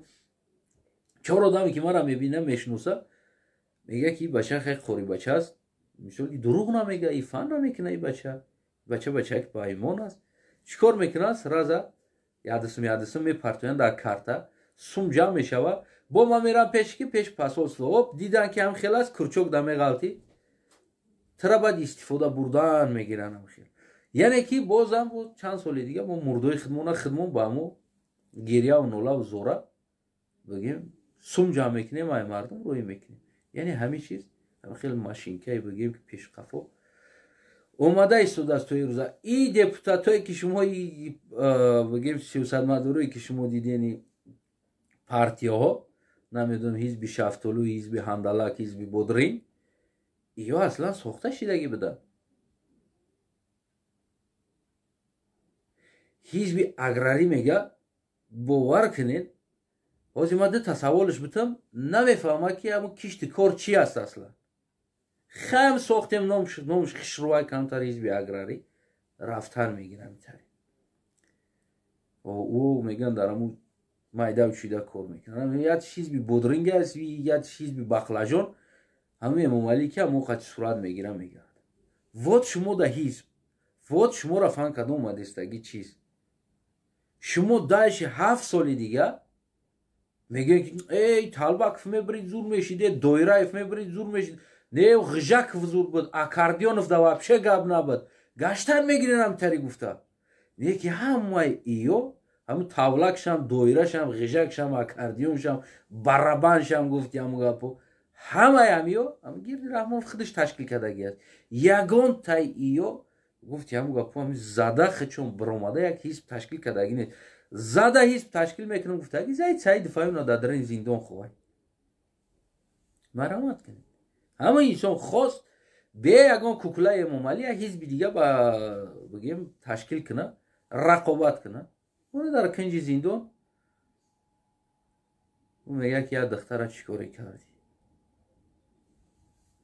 Чор одаме ки мара мебина, мешиноса, мега ки бача хеле қори бача аст, мисол ки дурӯғ намега, и фан намекуна, и бача бача бачак ба имон аст. Чӣ кор мекунад? Сразу ядасум ядасум мепартоянд дар карта, сум ҷамъ мешава. Бо ман мерам пеш ки пеш посольство, оп дидан ки ҳам хел аст, курчок да меғалти, тра баъд истифода бурдан мегиранд ҳам хел. Яъне ки бозам бо чанд соли дига мо мурдои хидмона хидмон ба ҳамо гиряву нолаву зора бигем сум ҷамъ мекунем, ай мардум роӣ мекунем. Яъне ҳамин чиз ҳам хел машинкае бигем ки пешқафо омада истодааст то ирӯза. И депутатое ки шумо, бигем сиёсатмадорое ки шумо дидени партияҳо, намедонам, ҳизби шафтолу, ҳизби ҳандалак, ҳизби бодрин, ё аслан сохта шидагӣ буданд. Ҳизби аграрӣ мега, бовар кунед, ҳозир ман дута саволаш бутам, намефаҳмад ки ҳамун кишти кор чи аст аслан. Хам сохтем, номш хишрувай камтар ҳизби аграрӣ рафтан мегирам итари. Ӯ мегӯянд дар ҳамун майдав чида кор мекунанд. Як ҳизби бодринг аст, як ҳизби бақлажон, ҳамин Эмомалӣ ки ҳамон қати сурат мегирам мегӯяд. Вот шумо да ҳизб, вот шуморо фан кадом омадистагӣ чиз. Шумо даши 7 соли дига мегӯянд ки эй Талбаков мебарид зур мешид, э Доираев мебарид зур мешид, не Ғижаков зур буд, Акардионов да вообще гап набуд. Гаштан мегирен ҳамтари гуфта. Не ки ҳамаи иё, ҳамун тавлакшам, доирашам, ғижакшам, аккордеоншам, барабаншам гуфти ҳамун гапо, ҳамаи ҳамиё ҳамун гирди Раҳмонов худаш ташкил кардагӣ аст. Ягон тай иё гуфти ҳамун гапо ҳамин зада хичон биромада як ҳизб ташкил кардагӣ нест. Зада ҳизб ташкил мекунам гуфтагӣ Заид Саидов ҳамина дар дарини зиндон ховай. Марамат кунед. Ҳама инсон хост бе ягон куклаи Эмомалӣ як ҳизби дига ба бигем ташкил куна, рақобат куна. Уна дар кинҷи зиндон ӯ мегӯяд ки як духтара чӣ коре кардӣ?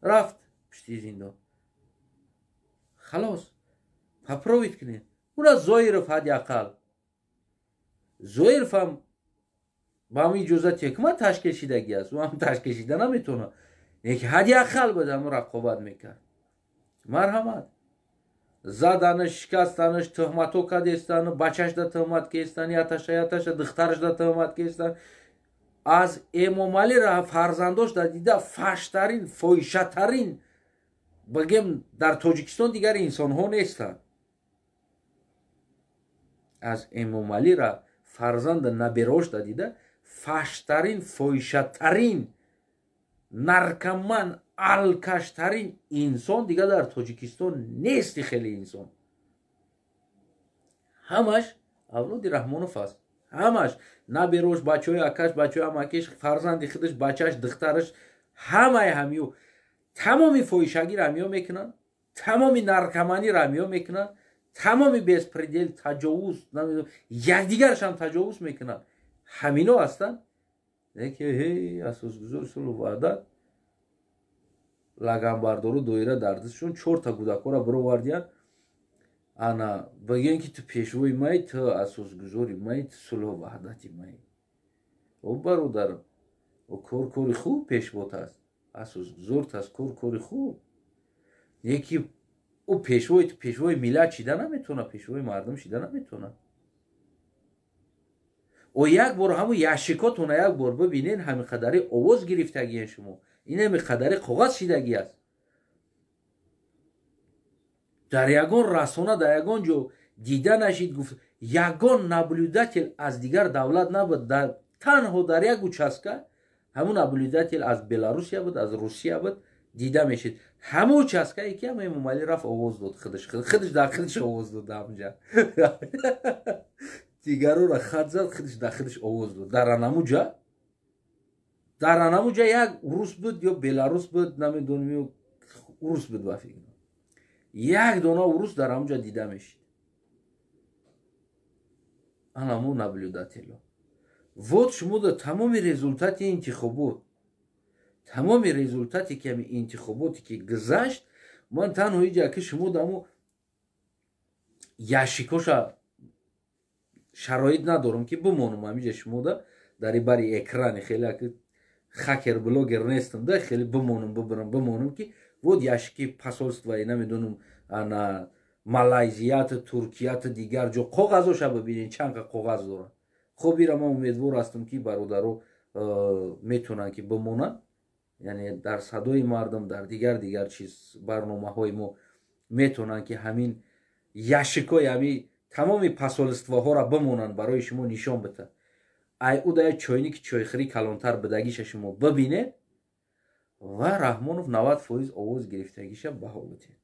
Рафт пушти зиндон. Халос, попробуйт кунед. Уна Зоиров ҳадди ақал. Зоиров ҳам Ба ҳамин иҷозати ҳукумат ташкил шидагӣ аст, ӯ ҳам ташкил шида наметавонад. Лекин ҳадди ақал бояд ҳамон рақобат мекард. Марҳамат. Заданаш, шикастанаш, туҳматҳо кардестан, бачашда туҳмат кестан, яташа, яташа, духтарашда туҳмат кестан. Аз Эмомалӣ фарзандош да дида фаҳштарин, фоҳишатарин бигем дар Тоҷикистон дигар инсонҳо нестанд. Аз Эмомалӣ фарзанда наберош да дида фаҳштарин, фоҳишатарин, наркоман, алкаштарин инсон дигар дар Тоҷикистон нести. Хеле инсон ҳамаш авлоди Раҳмонов аст. Ҳамаш наберош, бачаҳои акаш, бачаҳои амакиш, фарзанди худаш, бачааш, духтараш, ҳамаи ҳамиё тамоми фоҳишагиро ҳамиё мекунанд, тамоми наркоманиро ҳамиё мекунанд, тамоми беспредел, таҷовуз, якдигарашам таҷовуз мекунанд. Ҳамино ҳастанд. Лекин ҳей, асосгузори сулҳу ваҳдат лаганбардору доира дар дастшон чорта кӯдакҳоро бировардиянд. Ана бигӯянд ки ту пешвои май, ту асосгузори май, ту сулҳу ваҳдати май. О бародарам, о кор кори хуб пешвот аст, асосгузорт аст, кор кори хуб. Яки ӯ пешвои ту пешвои миллат шида наметавонад, пешвои мардум шида наметавонад. О як бор ҳамун яшикотона як бор бибинед, ҳамин қадари овоз гирифтагиен шумо, ин ҳамин қадари коғаз шидагӣ аст. Дар ягон расона, дар ягон ҷо дида нашид, гуфт ягон наблюдатель аз дигар давлат набуд, танҳо дар як участка ҳамун наблюдатель аз Беларусия буд, аз Русия буд, дида мешид. Ҳамун участкае ки ҳам Эмомалӣ рафт овоз дод, худаш дар худаш овоз дод ҳамҷа. Дигарора хат зад, худаш дар худаш овоз дод. Дар анамуҷа як урус буд ё беларус буд, намедонам, ё урус буд ба фикр. Як дона урус дар ҳамуҷа дида мешид. Анаму наблюдатело. Вот шумо да тамоми результати интихобот, тамоми результати ки ҳами интихоботе ки гузашт, ман танҳо иҷа ки шумо даму яшикоша шароит надорам ки бимонам ҳамиҷа шумо да дар бари экрани, хеле хакер блогер нестам да, хеле бимонам, бибирам, бимонам ки вот яшики посольствои намедонам ана Малайзият, Туркият, дигар ҷо коғазоша бибинед чанд қа коғаз дорад. Хоб ира ман умедвор ҳастам ки бародаро метавонанд ки бимонанд, яъне дар садои мардум, дар дигар чиз барномаҳои мо метавонанд ки ҳамин яшикои ҳами тамоми посольствоҳоро бимонанд, барои шумо нишон битад. Ай ӯ да як чойники чойхӯрӣ калонтар бидагиша шумо бибинед ва Раҳмонов 90% овоз гирифтагиша баҳо битед.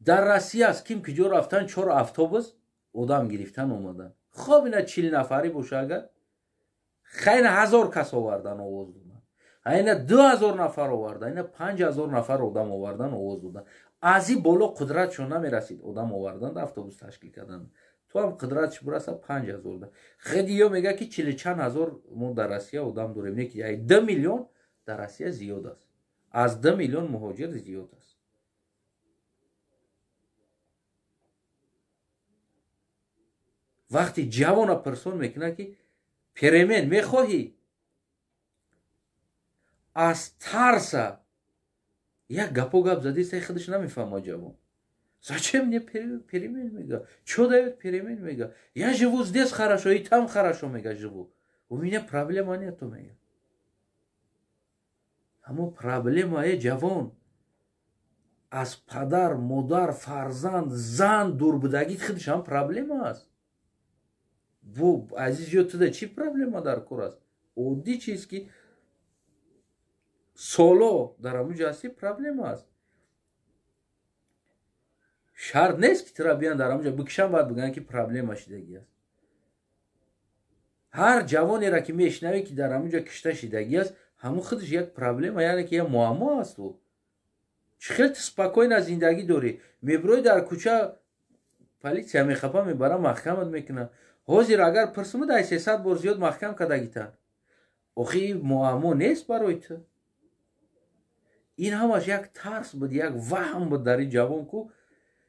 Дар Россия аст ким киҷо рафтан, 4 автобус одам гирифтан омадан. Хоб ина 40 нафарӣ боша агар, хайна 1000 кас овардан овоз додан, айна 2000 нафар овардан, айна 5000 нафар одам овардан овоз додан. Аз ин боло қудратшон намерасид одам овардан да автобус ташкил кардан. То ҳам қудратш бираса 5000 да. Хеди ё мега ки 40 чанд ҳазор мо дар Россия одам дорем, не ки 2 миллион дар Россия зиёд аст. Аз 2 миллион муҳоҷир зиёд аст. Вақти ҷавона пирсон мекунад ки перемен мехоҳӣ, аз тарса як гапо гап задиста, худаш намефаҳмад ҷавон. Зачем мне перемен мега? Чё даёт перемен мега? Я живу здесь хорошо и там хорошо мега живу. У меня проблема нету мега. Аммо проблема е ҷавон аз падар, модар, фарзанд, зан дур будагӣ худаш ҳам проблема аст. Бо азиз ё туда чӣ проблема дар кор аст? Оддӣ чиз ки соло дар ҳамун ҷо ҳастӣ проблема аст. Шарт нест ки тура биён дар ҳамун ҷо бикшан, баъд бигӯянд ки проблема шидагӣ аст. Ҳар ҷавонеро ки мешунавӣ ки дар ҳамун ҷо кишта шидагӣ аст, ҳамун худаш як проблема, яъне ки як муаммо аст. Ӯ чӣ хел ту спокойно зиндагӣ дорӣ, мебироӣ дар кӯча, полиция мехапа, мебара маҳкамат мекунад. Ҳозир агар пурсумуд, ай 300 бор зиёд маҳкам кардагитан. Охи муаммо нест барои ту. Ин ҳамаш як тарс буд, як ваҳм буд дар ин ҷавон ку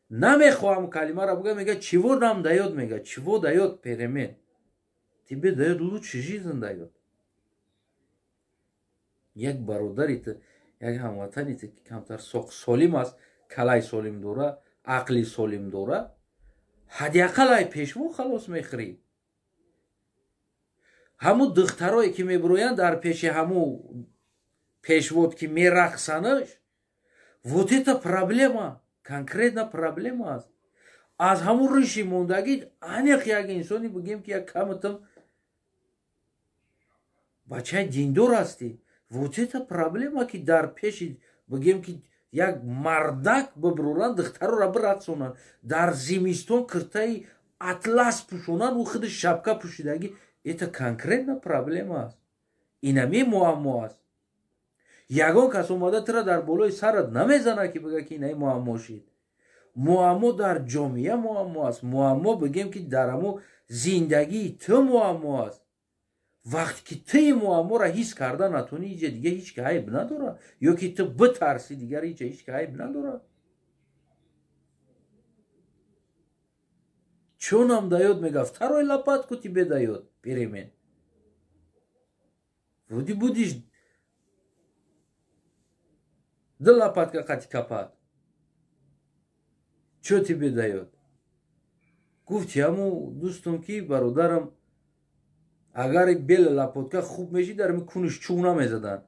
намехоҳам калимаро бигӯям, мега чиво нам даёт, мега чиво даёт перемен. Тебе даёт, лучше жизнь даёт. Як бародари ту, як ҳамватани ту, ки камтар солим аст, калай солим дора, ақли солим дора, ҳадди ақал ай пешво халос мехӯрӣ. Ҳамун духтарое, ки мебироянд дар пеши ҳамун пешвод, ки мерақсанаш, вот это проблема, конкретно проблема аст. Аз ҳамун риши мондагӣ аниқ як инсони, бигем, ки як каматам бачаи диндор ҳастӣ. Вот это проблема, ки дар пеши, бигем, ки як мардак бибуроранд, духтарора бирақсонанд, дар зимистон киртаи атлас пӯшонанд, ӯ худи шапка пӯшидагӣ. Это конкретно проблема аст. Инами муаммо аст. Ягон кас омада тура дар болои сарат намезанад, ки бига, ки инаи муаммо шид. Муаммо дар ҷомеа муаммо аст, муаммо, бигем, ки дар ҳамо зиндагии ту муаммо аст. Вақте ки ту ин муамморо ҳис карда натонӣ, иҷа дига ҳеҷ ки айб надорад, ё ки ту битарсӣ, дигар иҷа ҳеҷ ки айб надорад. Чё нам даёт, мега, второй лопатку тебе даёт перемен. Вроде будешь ду лопатка қати капат. Чё тебе даёт? Гуфти ҳаму дӯстум, ки бародарам, агар бел лопатка хуб меши, дар ми куниш чӯб намезаданд.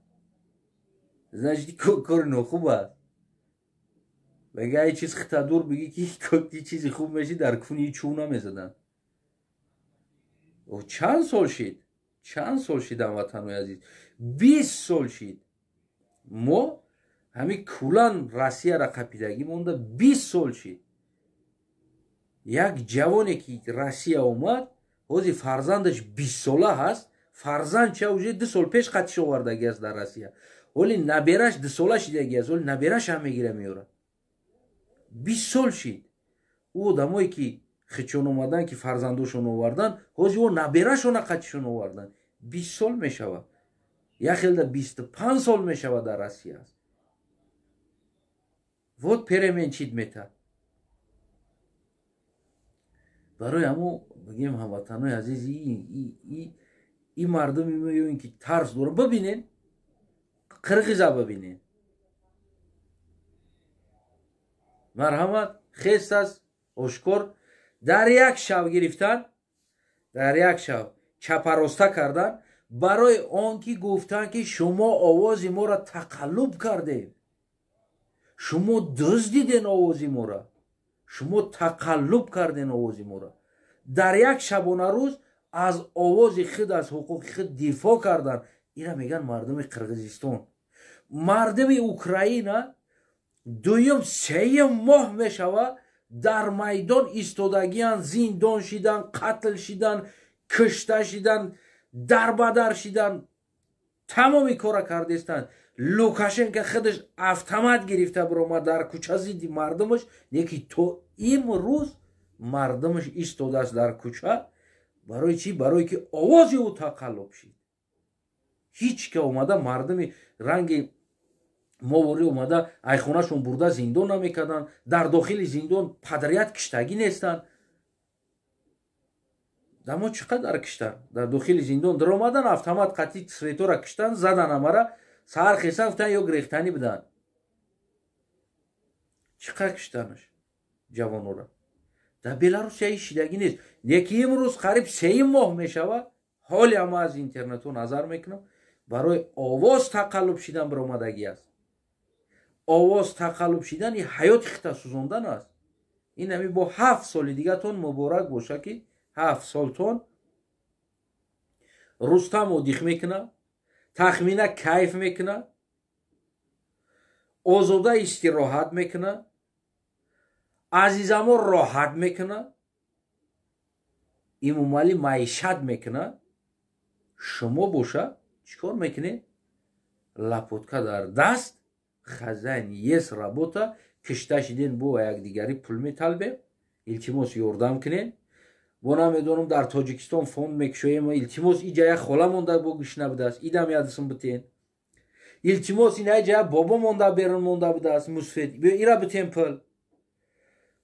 Значит, кори нохуб аст. Мега, ай чиз хита дур бигӣ, ки чизи хуб меши, дар куни чӯб намезаданд. Чанд сол шид? Чанд сол шид, ҳамватанои азиз? 20 сол шид. Мо ҳамин кулан Россияра қапидагӣ монда 20 сол шид. Як ҷавоне, ки Россия омад, ҳозир фарзандаш 20сола ҳаст. Фарзанд ча, уже 2 сол пеш қатиш овардагӣ аст дар Россия. Ҳоли набераш 2сола шидагӣ аст, ҳоли набераш ҳам мегира, меёрад. 20 сол шид. Ӯ одамое, ки хичон омадан, ки фарзандошон овардан, ҳозир о наберашона қатишон овардан. 20 сол мешавад, як хелда 25 сол мешавад, дар Россия аст. Вот перемен чид мета. Барои ҳамо бигем, ҳамватанои азиз, и мардуми мо ё ин ки тарс дорам. Бибинен қирғиза, бибинен, марҳамат, хест аст ошкор. Дар як шав гирифтан, дар як шав чапароста кардан, барои он ки гуфтанд, ки шумо овози моро тақаллуб кардем, шумо дуздиден овози моро, шумо тақаллуб карден овози моро. Дар як шабонарӯз аз овози худ, аз ҳуқуқи худ дифоъ кардан. Ира мегӯянд мардуми Қирғизистон. Мардуми Украина дуюм сеюм моҳ мешавад, дар майдон истодагиянд, зиндон шидан, қатл шидан, кушта шидан, дарбадар шидан, тамоми кора кардестанд. Лукашенко худаш автомат гирифта биромад дар кӯча зидди мардумаш, леки то имрӯз мардумаш истодааст дар кӯча. Барои чӣ? Барое ки овози ӯ тақаллуб шид. Ҳеҷ ка омада мардуми ранги моворӣ омада айхонашон бурда зиндон намекарданд, дар дохили зиндон падарият киштагӣ нестанд. Дамо чӣ қадар киштанд дар дохили зиндон? Даромадан, автомат қатъи светора киштанд, задан амара, саҳар хесан, гуфтан ё гирехтанӣ буданд. Чӣ қадр киштанаш ҷавонора? Дар Беларусия ҳеҷ шидагӣ нест. Леки имрӯз қариб сеюм моҳ мешавад, ҳоли ама аз интернетҳо назар мекунам, барои овоз тақаллуб шидан биромадагӣ аст. Овоз тақаллуб шидани ҳаёти хита сӯзондан аст. Ин ҳами бо 7 соли дигатон муборак боша, ки 7 солтон Рустам одих мекунад, Тахмина кайф мекунад, Озода истироҳат мекунад, Азизамо роҳат мекунад, Имомалӣ маишат мекунад. Шумо боша чӣ кор мекунед? Лопатка дар даст, хозяин есть работа. Кишта шиден, бо якдигарӣ пул металбем, илтимос, ёрдам кунед. Бо намедонам, дар Тоҷикистон фонд мекушоем, илтимос, иҷа як хола монда, бо гӯш набудааст, идам ядисм битен, илтимос, ина иҷа як бобо монда, берун монда будааст, мусфед, биё ира битен пул,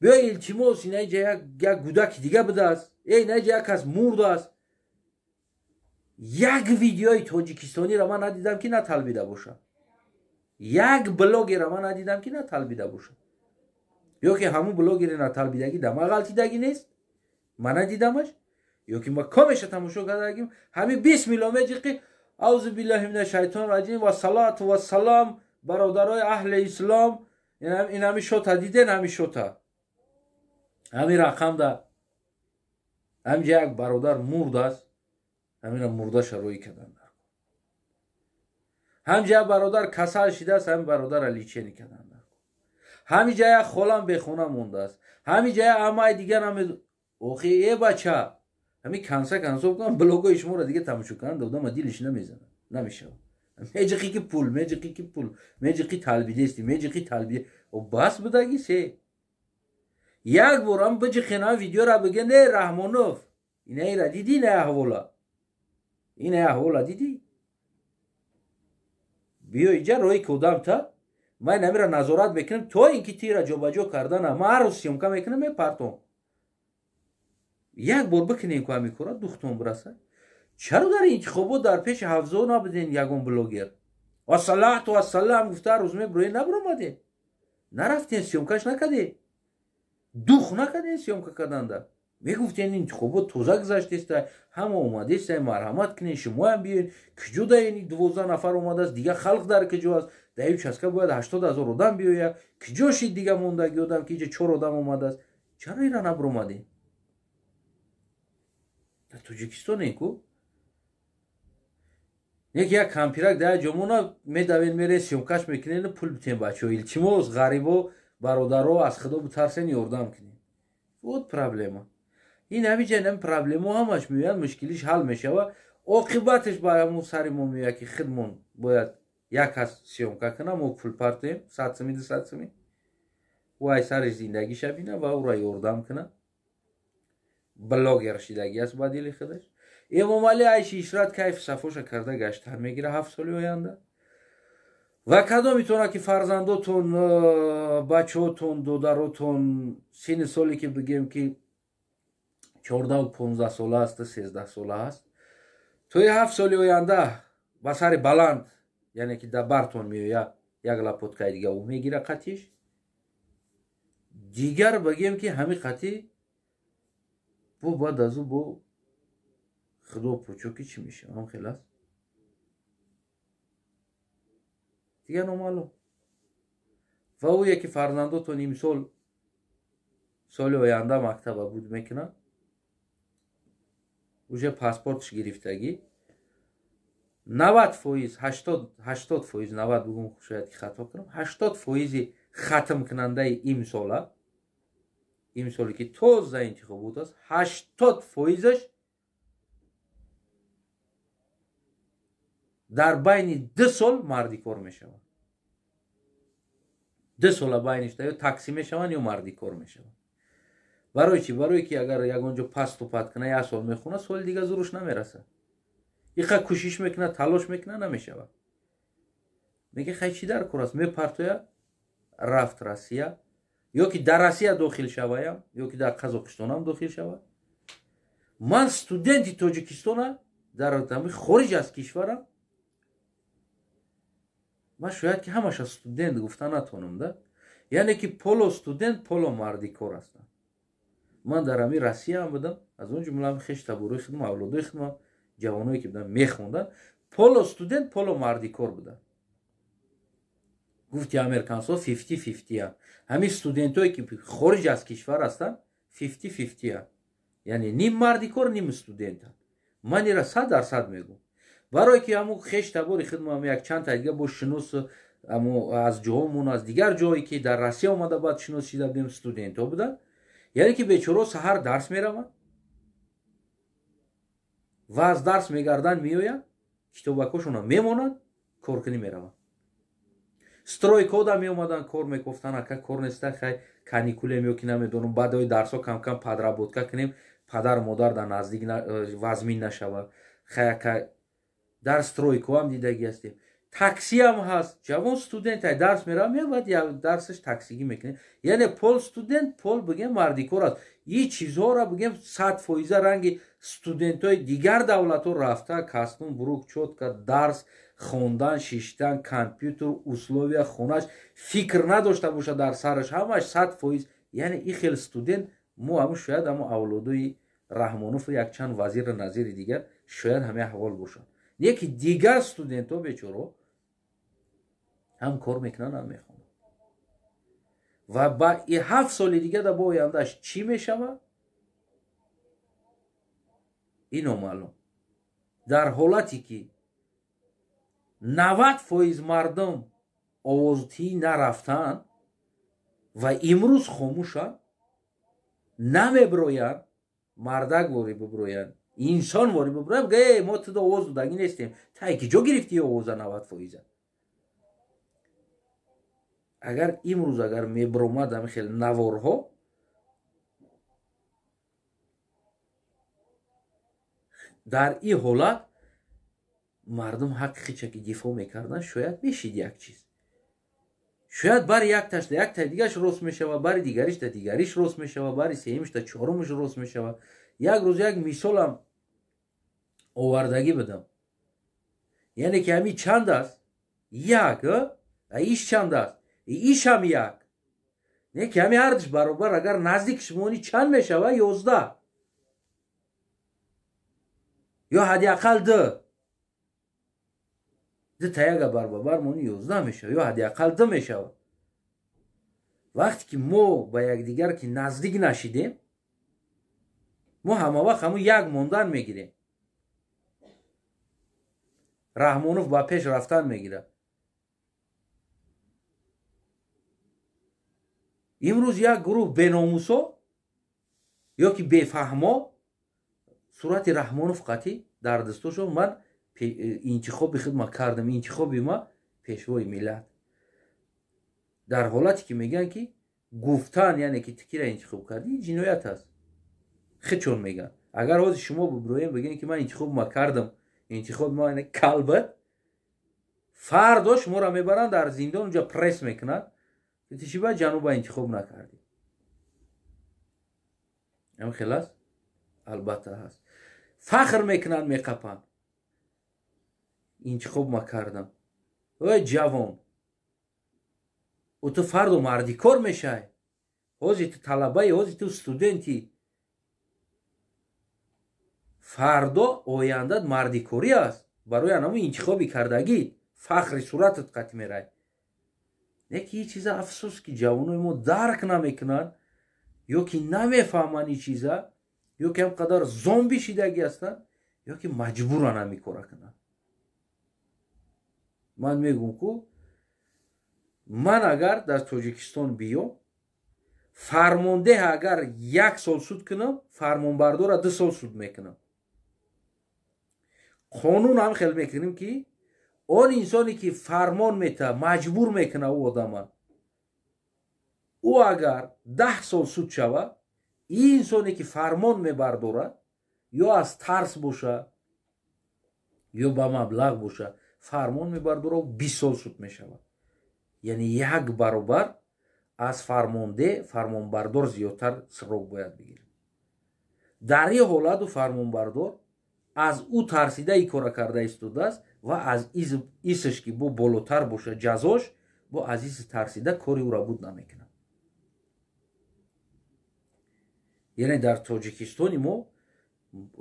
биё, илтимос, ина иҷа як гудаки дига будааст, э, ина иҷа як кас мурдааст. Як видеои тоҷикистониро ман надидам, ки наталбида боша. Як блогера ман надидам, ки наталбида боша. Ё ки ҳамун блогери наталбидагӣ да ман ғалтидагӣ нест, ман надидамаш, ё ки ма комеша тамошо кардагим. Ҳамин бисмилло меҷиқи, аузу биллаҳи мина шайтон раҷим ва салату ва салам, бародарои аҳли ислом, ин ҳами шота диден, ҳами шота, ҳамин рақамда ҳаминҷа як бародар мурд аст, ҳамина мурдаша рӯй кардан. Ҳамҷа як бародар касал шидааст, ҳамин бародарра лечение кардан. Ҳаминҷа як холам бехона мондааст, ҳаминҷа як амаи дигар. Охи, э бача, ҳамин канса кансо кунам, блогои шуморо дига тамошо кунам, додама дилиш намезанад, намешавад. Меҷиқи ки пул, меҷиқи ки пул, меҷиқи талбидести, меҷиқи талбиде. Бас будаги се як борам биҷиқена видеора, биге: «Не, Раҳмонов, инаира дидӣ, не аҳвола, ина аҳвола дидӣ, биё иҷа роҳи кодам та ман намира назорат мекунам, то ин ки тира ҷобаҷо кардана ман ҳар рӯз съёмка мекунам, мепартом». Як бор бикунем ку ҳамин кора, духтон бираса. Чаро дар интихобот дар пеши ҳавзо набуден? Ягон блогер вассалату вассалам гуфта ҳар рӯз мебуроен, набуромаден, нарафтен, съёмкаш накардем, дух накардем съёмка карданда. Мегуфтен: «Интихобот тоза гузаштеста, ҳама омадеста, марҳамат кунен, шумоям биёен». Куҷо да ин 12 нафар омадааст? Дига халқ дар куҷо аст? Дар участка бояд 80 000 одам биёяд. Куҷо шид дига мондаги одам, ки иҷа чор одам омадааст? Чаро ира набуромадем? Дар Тоҷикистонем ку. Яке як кампирак дар ҷомона медавен, мерен, съёмкаш мекунен, пул битен. Бачаҳо, илтимос, ғарибо, бародаро, аз худо битарсен, ёрдам кунем. Вот проблема ин ҳамиҷа, ин проблемо ҳамаш меояд, мушкилиш ҳал мешава, оқибаташ ба ҳамун сари мо меояд, ки худмон бояд як кас съёмка кунам, мо пул партоем, 100 суми, 200 суми, ӯ ай сариш зиндагиша бина ва ӯра ёрдам куна. Блогер шидагӣ аст ба дили худаш. Эмомалӣ айши ишрат, кайфу сафоша карда гаштан мегира 7 соли оянда. Ва кадом метавонад, ки фарзандотон, бачаҳотон, додаротон синни соле, ки бигем, ки 14-15 сола аст, 13 сола аст, тои 7 соли оянда ба сари баланд, яъне ки дар бартон меояд, як лапоткаи дига ӯ мегира қатиш дигар, бигем, ки ҳамин қатӣ бо баъд аз ӯ бо худо пучо, ки чӣ мешавад, ҳам хел аст, дигар номаълум. Ва ӯе ки фарзандотон имсол, соли оянда мактаба буд мекунад, уже паспортш гирифтагӣ, 90%, 80%, 90 бугум, шояд ки хато кунам, 80 фоизи хатмкунандаи имсола, имсоле ки тоза интихобот аст, 80 фоизаш дар байни 2 сол мардикор мешаванд. 2 сола байнишда ё таксӣ мешаванд, ё мардикор мешаванд. Барои чӣ? Барое ки агар ягон ҷо поступать куна, як сол мехона, соли дига зуруш намерасад. Иқа кӯшиш мекунад, талош мекунад, намешавад. Мега: «Хай, чӣ дар кор аст?» Мепартоя, рафт Россия, ё ки дар Россия дохил шаваям, ё ки дар Қазоқистонам дохил шавад. Ман студенти Тоҷикистона дар хориҷ аз кишварам, ман шояд ки ҳамаша студент гуфта натонам да, яъне ки полу студент, полу мардикор ҳастам. Ман дар ҳамин Россияам будам, аз он ҷумла хеш таборои худм, авлодои худмам, ҷавоное ки будам, мехонданд, полу студент, полу мардикор буданд. Гуфти американсо 50-50-ян. Ҳамин студентое ки хориҷ аз кишвар ҳастанд, 50-50-ян, яъне ним мардикор, ним студентанд. Ман ира 100% мегӯм, барое ки ҳамун хеш табори худмам, як чанд та дига бо шинос аз ҷоҳомон, аз дигар ҷое ки дар Россия омада, баъд шинос шида будем, студентҳо буданд. Яъне ки бечоро саҳар дарс мераванд ва аз дарс мегарданд, меоянд, китобакошона мемонанд, коркунӣ мераванд. Стройкода меомаданд, кор мекофтанд: «Ака, кор неста, хай каникулем ё ки намедонам, баъдои дарсҳо камкам подработка кунем, падару модар дар наздик вазмин нашавад». Хай, ака, дар стройкоам дидагӣ ҳастем. Таксиам ҳаст, ҷавон студент ай дарс мерава, меояд, дарсаш таксигӣ мекунад. Яъне пол студент, пол бигем мардикор аст. И чизҳоро бигем 100% ранги студентҳои дигар давлатҳо рафта, костюм, брюк, чётко дарс хондан, шиштан, компютер, условия хонаш фикр надошта бошад дар сараш, ҳамаш 100%. Яъне и хел студент мо ҳамун шояд ҳамун авлодои Раҳмонов якчанд вазиру назири дигар шояд ҳамин аҳвол бошанд. Не ки дигар студентҳо бечоро ҳам кор мекунанд, ҳам мехонанд. Ва ба 7 соли дига да бо ояндааш чӣ мешавад? Ин номаълум. Дар ҳолате ки 90% мардум овоздиҳӣ нарафтанд ва имрӯз хомӯшанд, намебироянд, мардак ворӣ бибироянд, инсон ворӣ бибироянд, ге мо туда овоз додагӣ нестем, тай ки ҷо гирифтӣ овоза 90%? Агар имрӯз агар мебиромад ҳамин хел наворҳо, дар ин ҳолат мардум ҳаққи хича ки дифоъ мекарданд, шояд мешид як чиз. Шояд бари якташ да яктай дигараш рост мешавад, бари дигариш да дигариш рост мешавад, бари сеюмиш да чорумиш рост мешавад. Як рӯз як мисолам овардагӣ будам. Яъне ки ҳамин чанд аст? Як, иш чанд аст? Ишам як. Не ки ҳамин ҳардуш баробар, агар наздик шумонӣ чанд мешавад? 11. Ё ҳадди ақал ду. Ду та яга баробар мони 11 мешавад, ё ҳадди ақал ду мешавад. Вақте ки мо ба якдигар ки наздик нашидем, мо ҳама вақт ҳамун як мондан мегирем. Раҳмонов ба пеш рафтан мегирад. Имрӯз як гурӯҳ беномусо ё ки бефаҳмо сурати Раҳмонов қатъӣ дар дастошон ман интихоби хидмат кардам, интихоби ма пешвои миллат. Дар ҳолате ки мегӯянд ки гуфтан, яъне ки ту кира интихоб кардӣ, ҷиноят аст. Хичон мегӯянд. Агар ҳозир шумо бибироем бигӯем ки ман интихоб ма кардам, интихоби ма калбат, фардо шуморо мебаранд дар зиндон, унҷа пресс мекунанд. Ту чӣ ба ҷануба интихоб накардӣ? Ҳам хел аст? Албатта ҳаст. Фахр мекунанд, меқапанд. Интихоб ма кардам. Ой ҷавон, ӯ ту фардо мардикор мешай. Ҳозир ту талабаи, ҳозир ту студенти. Фардо ояндат мардикорӣ аст. Барои анаму интихоби кардагӣ фахри суратат қатъ мерай. Не ки ин чиза афсӯс ки ҷавонои мо дарк намекунанд, ё ки намефаҳманд ин чиза, ё ки ҳам қадар зомби шидагӣ ҳастанд, ё ки маҷбуран ҳамин кора кунанд. Ман мегӯм ку ман агар дар Тоҷикистон биём, фармондеҳ агар 1 сол суд кунам, фармонбардора 2 сол суд мекунам. Қонун ҳам хел мекунем ки он инсоне ки фармон мета, маҷбур мекуна ӯ одама, ӯ агар 10 сол суд шавад, ин инсоне ки фармон мебардорад, ё аз тарс боша, ё ба маблағ боша, фармон мебардорад, 20 сол суд мешавад. Яъне як баробар аз фармонде фармонбардор зиёдтар срок бояд бигирад. Дар ин ҳолат ӯ фармонбардор аз ӯ тарсида ин кора карда истодааст ва аз исш ки бо болотар боша ҷазош, бо аз иси тарсида кори ӯра буд намекунад. Яъне дар Тоҷикистони мо,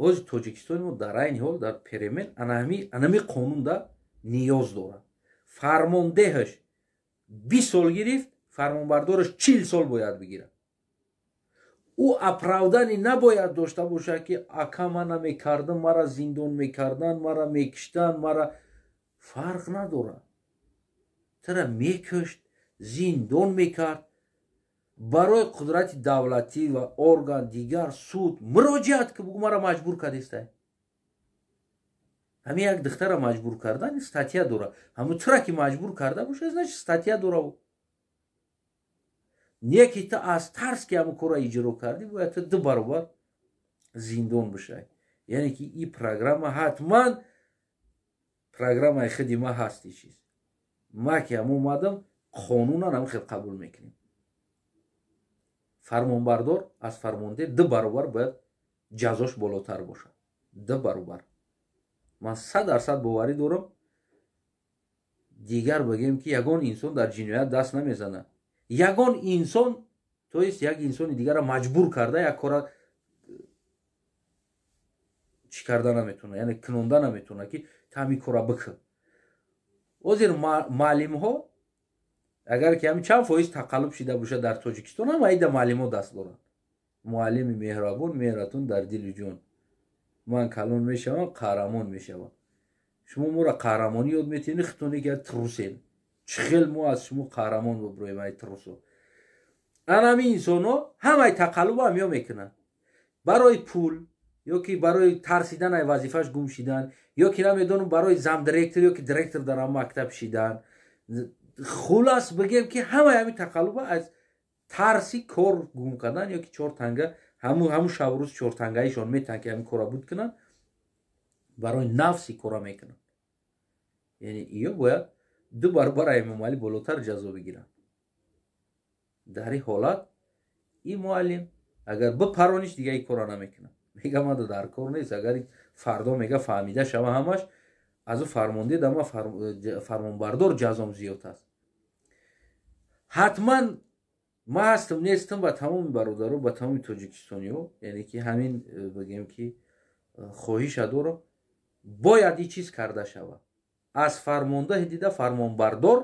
ҳозир Тоҷикистони мо дар айни ҳол дар перемен анами қонунда ниёз дорад. Фармондеҳаш 20 сол гирифт, фармонбардораш 40 сол бояд бигирад. Ӯ оправдани набояд дошта бошад ки ака ман намекардам, мара зиндон мекарданд, мара мекиштанд, мара фарқ надорад. Тара мекушт, зиндон мекард. Барои қудрати давлатӣ ва орган дигар суд муроҷиат ки бугу мара маҷбур кардистай. Ҳамин як духтара маҷбур кардан статья дорад. Ҳамун тура ки маҷбур карда бошад, значит статья дорад. Не ки ту аз тарс ки ҳамун корро иҷро кардӣ, бояд ту 2 баробар зиндон бишавӣ. Яъне ки ин программа ҳатман программаи худи ма ҳаст ин чиз. Ма ки ҳам омадам, қонунан ҳам хел қабул мекунем. Фармонбардор аз фармонде 2 баробар бояд ҷазош болотар бошад. 2 баробар. Ман 100% боварӣ дорам, дигар бигем ки ягон инсон дар ҷиноят даст намезанад. Ягон инсон, то есть як инсони дигарро маҷбур карда як кора чӣ карда наметавонад, яъне кунонда наметавонад ки та ҳамин кора бикун. Ҳозир маълимҳо агар ки ҳамин чанд фоиз тақаллуб шида бошад дар Тоҷикистон, ҳам айда маълимҳо даст доранд. Муаллими меҳрабон, меҳратон дар дилу ҷон. Ман калон мешавам, қаҳрамон мешавам. Шумо моро қаҳрамонӣ ёд метиҳед, хитоне ки трусен. Чӣ хел мо аз шумо қаҳрамон биброем, ай трусо. Ана ҳамин инсонҳо ҳамаи тақаллуб ҳам ё мекунанд. Барои пул, ё ки барои тарсидан ай вазифаш гум шидан, ё ки намедонам барои замдиректор ё ки директор дар ҳам мактаб шидан. Хулас бигем ки ҳамаи ҳамин тақаллуба аз тарси кор гум кардан ё ки чор танга, ҳамун шабу рӯз чор тангаишон метаҳанд ки ҳамин кора буд кунанд, барои нафси кора мекунанд. Яъне иё бояд 2 баробар Эмомалӣ болотар ҷазо бигиранд. Дар ин ҳолат ин муаллим агар бипарониш, дига ин кора намекунад. Мега ман дар кор нест. Агар фардо мега фаҳмида шава ҳамаш, аз ӯ фармонде дама фармонбардор ҷазом зиёд аст. Ҳатман ман ҳастам нестам ба тамоми бародаро, ба тамоми тоҷикистониҳо, яъне ки ҳамин бигем ки хоҳиша дорам, бояд ин чиз карда шавад. Аз фармондаҳ дида фармонбардор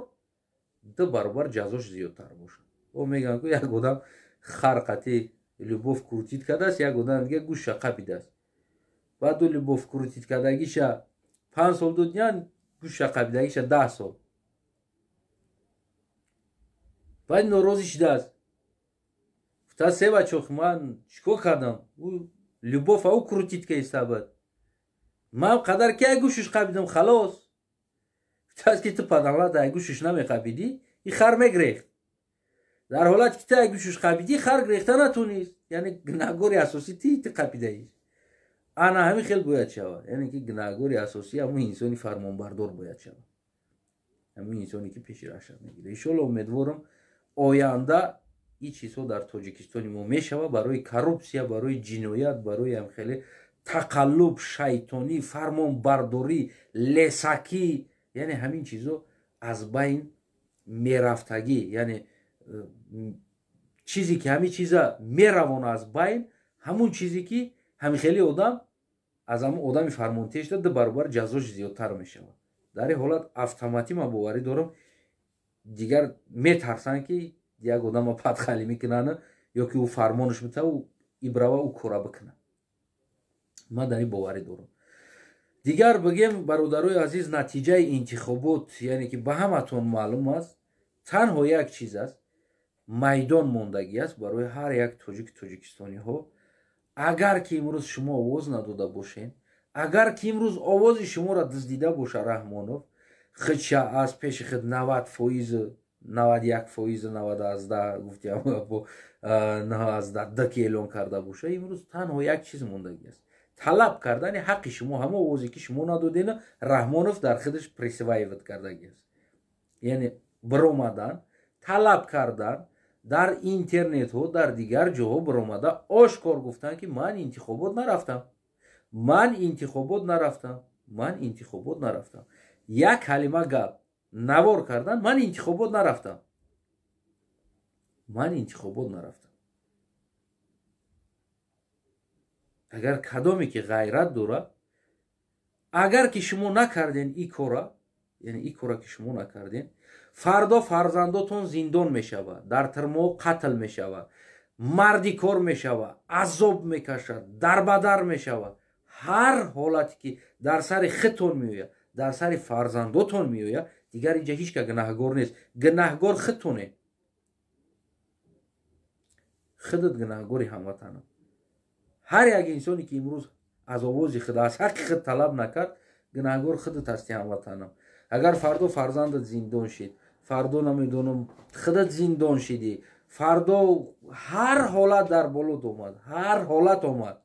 2 баробар ҷазош зиёдтар бошад. О мегӯянд ки як одам хар қати любовь крутить кардааст, як одам дига гӯша қапидааст. Баъд ӯ любовь крутить кардагиша 5 сол додиян, гӯша қапидагиша 10 сол. Баъд норозӣ шидааст. Гуфтааст: се бачох, ман чикор кардам? Ӯ любовь ӯ крутить каистабад. Ман қадар ки ай гӯшиш қапидам, халос. Гуфтааст ки ту паданлат ай гӯшиш намеқапидӣ, и хар мегрехт. Дар ҳолате ки ту ай гӯшиш қапидӣ, хар грехта натонист. Яъне гунаҳгори асосӣ ти қапидаиш. Ана ҳамин хел бояд шавад. Яъне ки гунаҳгори асосӣ ҳамун инсони фармонбардор бояд шавад. Ҳамун инсоне ки пеши раша мегирад. Иншоалло умедворам оянда ин чизҳо дар Тоҷикистони мо мешавад барои коррупсия, барои ҷиноят, барои ҳам хеле тақаллуб, шайтонӣ, фармонбардорӣ, лесакӣ, яъне ҳамин чизҳо аз байн мерафтагӣ, яъне чизе ки ҳамин чиза меравона аз байн, ҳамун чизе ки ҳамин хели одам аз ҳамун одами фармонтешда 2 баробар ҷазош зиёдтар мешавад. Дар ин ҳолат автоматӣ ман боварӣ дорам, дигар метарсанд ки як одама падхалӣ мекунанд ё ки ӯ фармонаш бита, ӯ ибрава ӯ кора бикунад. Ман дар ин боварӣ дорам. Дигар бигем, бародарои азиз, натиҷаи интихобот, яъне ки ба ҳаматон маълум аст, танҳо як чиз аст, майдон мондагӣ аст барои ҳар як тоҷики тоҷикистониҳо. Агар ки имрӯз шумо овоз надода бошед, агар ки имрӯз овози шуморо дуздида боша Раҳмонов, худша аз пеши худ 90%, 91%, 90 гуфтиам, 92 ки эълон карда боша, имрӯз танҳо як чиз мондагӣ аст: талаб кардани ҳаққи шумо. Ҳамо овозе ки шумо надодена, Раҳмонов дар худаш присваивать кардагӣ аст. Яъне биромадан, талаб кардан дар интернетҳо, дар дигар ҷоҳо биромада ошкор гуфтанд ки ман интихобот нарафтам, ман интихобот нарафтам, ман интихобот нарафтам. Як калима гап навор кардан, ман интихобот нарафтам, ман интихобот нарафтам. Агар кадоме ки ғайрат дорад, агар ки шумо накарден ин кора, яъне ин кора ки шумо накарден, фардо фарзандотон зиндон мешавад, дар тирмоҳ қатл мешавад, марди кор мешавад, азоб мекашад, дарбадар мешавад. Ҳар ҳолате ки дар сари худтон меояд, дар сари фарзандотон меояд, дигар инҷа ҳеҷ ка гунаҳгор нест. Гунаҳгор худтоне, худат гунаҳгори ҳамватанам. Ҳар як инсоне ки имрӯз аз овози худ, аз ҳаққи худ талаб накард, гунаҳгор худат ҳасти ҳамватанам. Агар фардо фарзандат зиндон шид, фардо намедонам худат зиндон шидӣ, фардо ҳар ҳолат дар болот омад, ҳар ҳолат омад,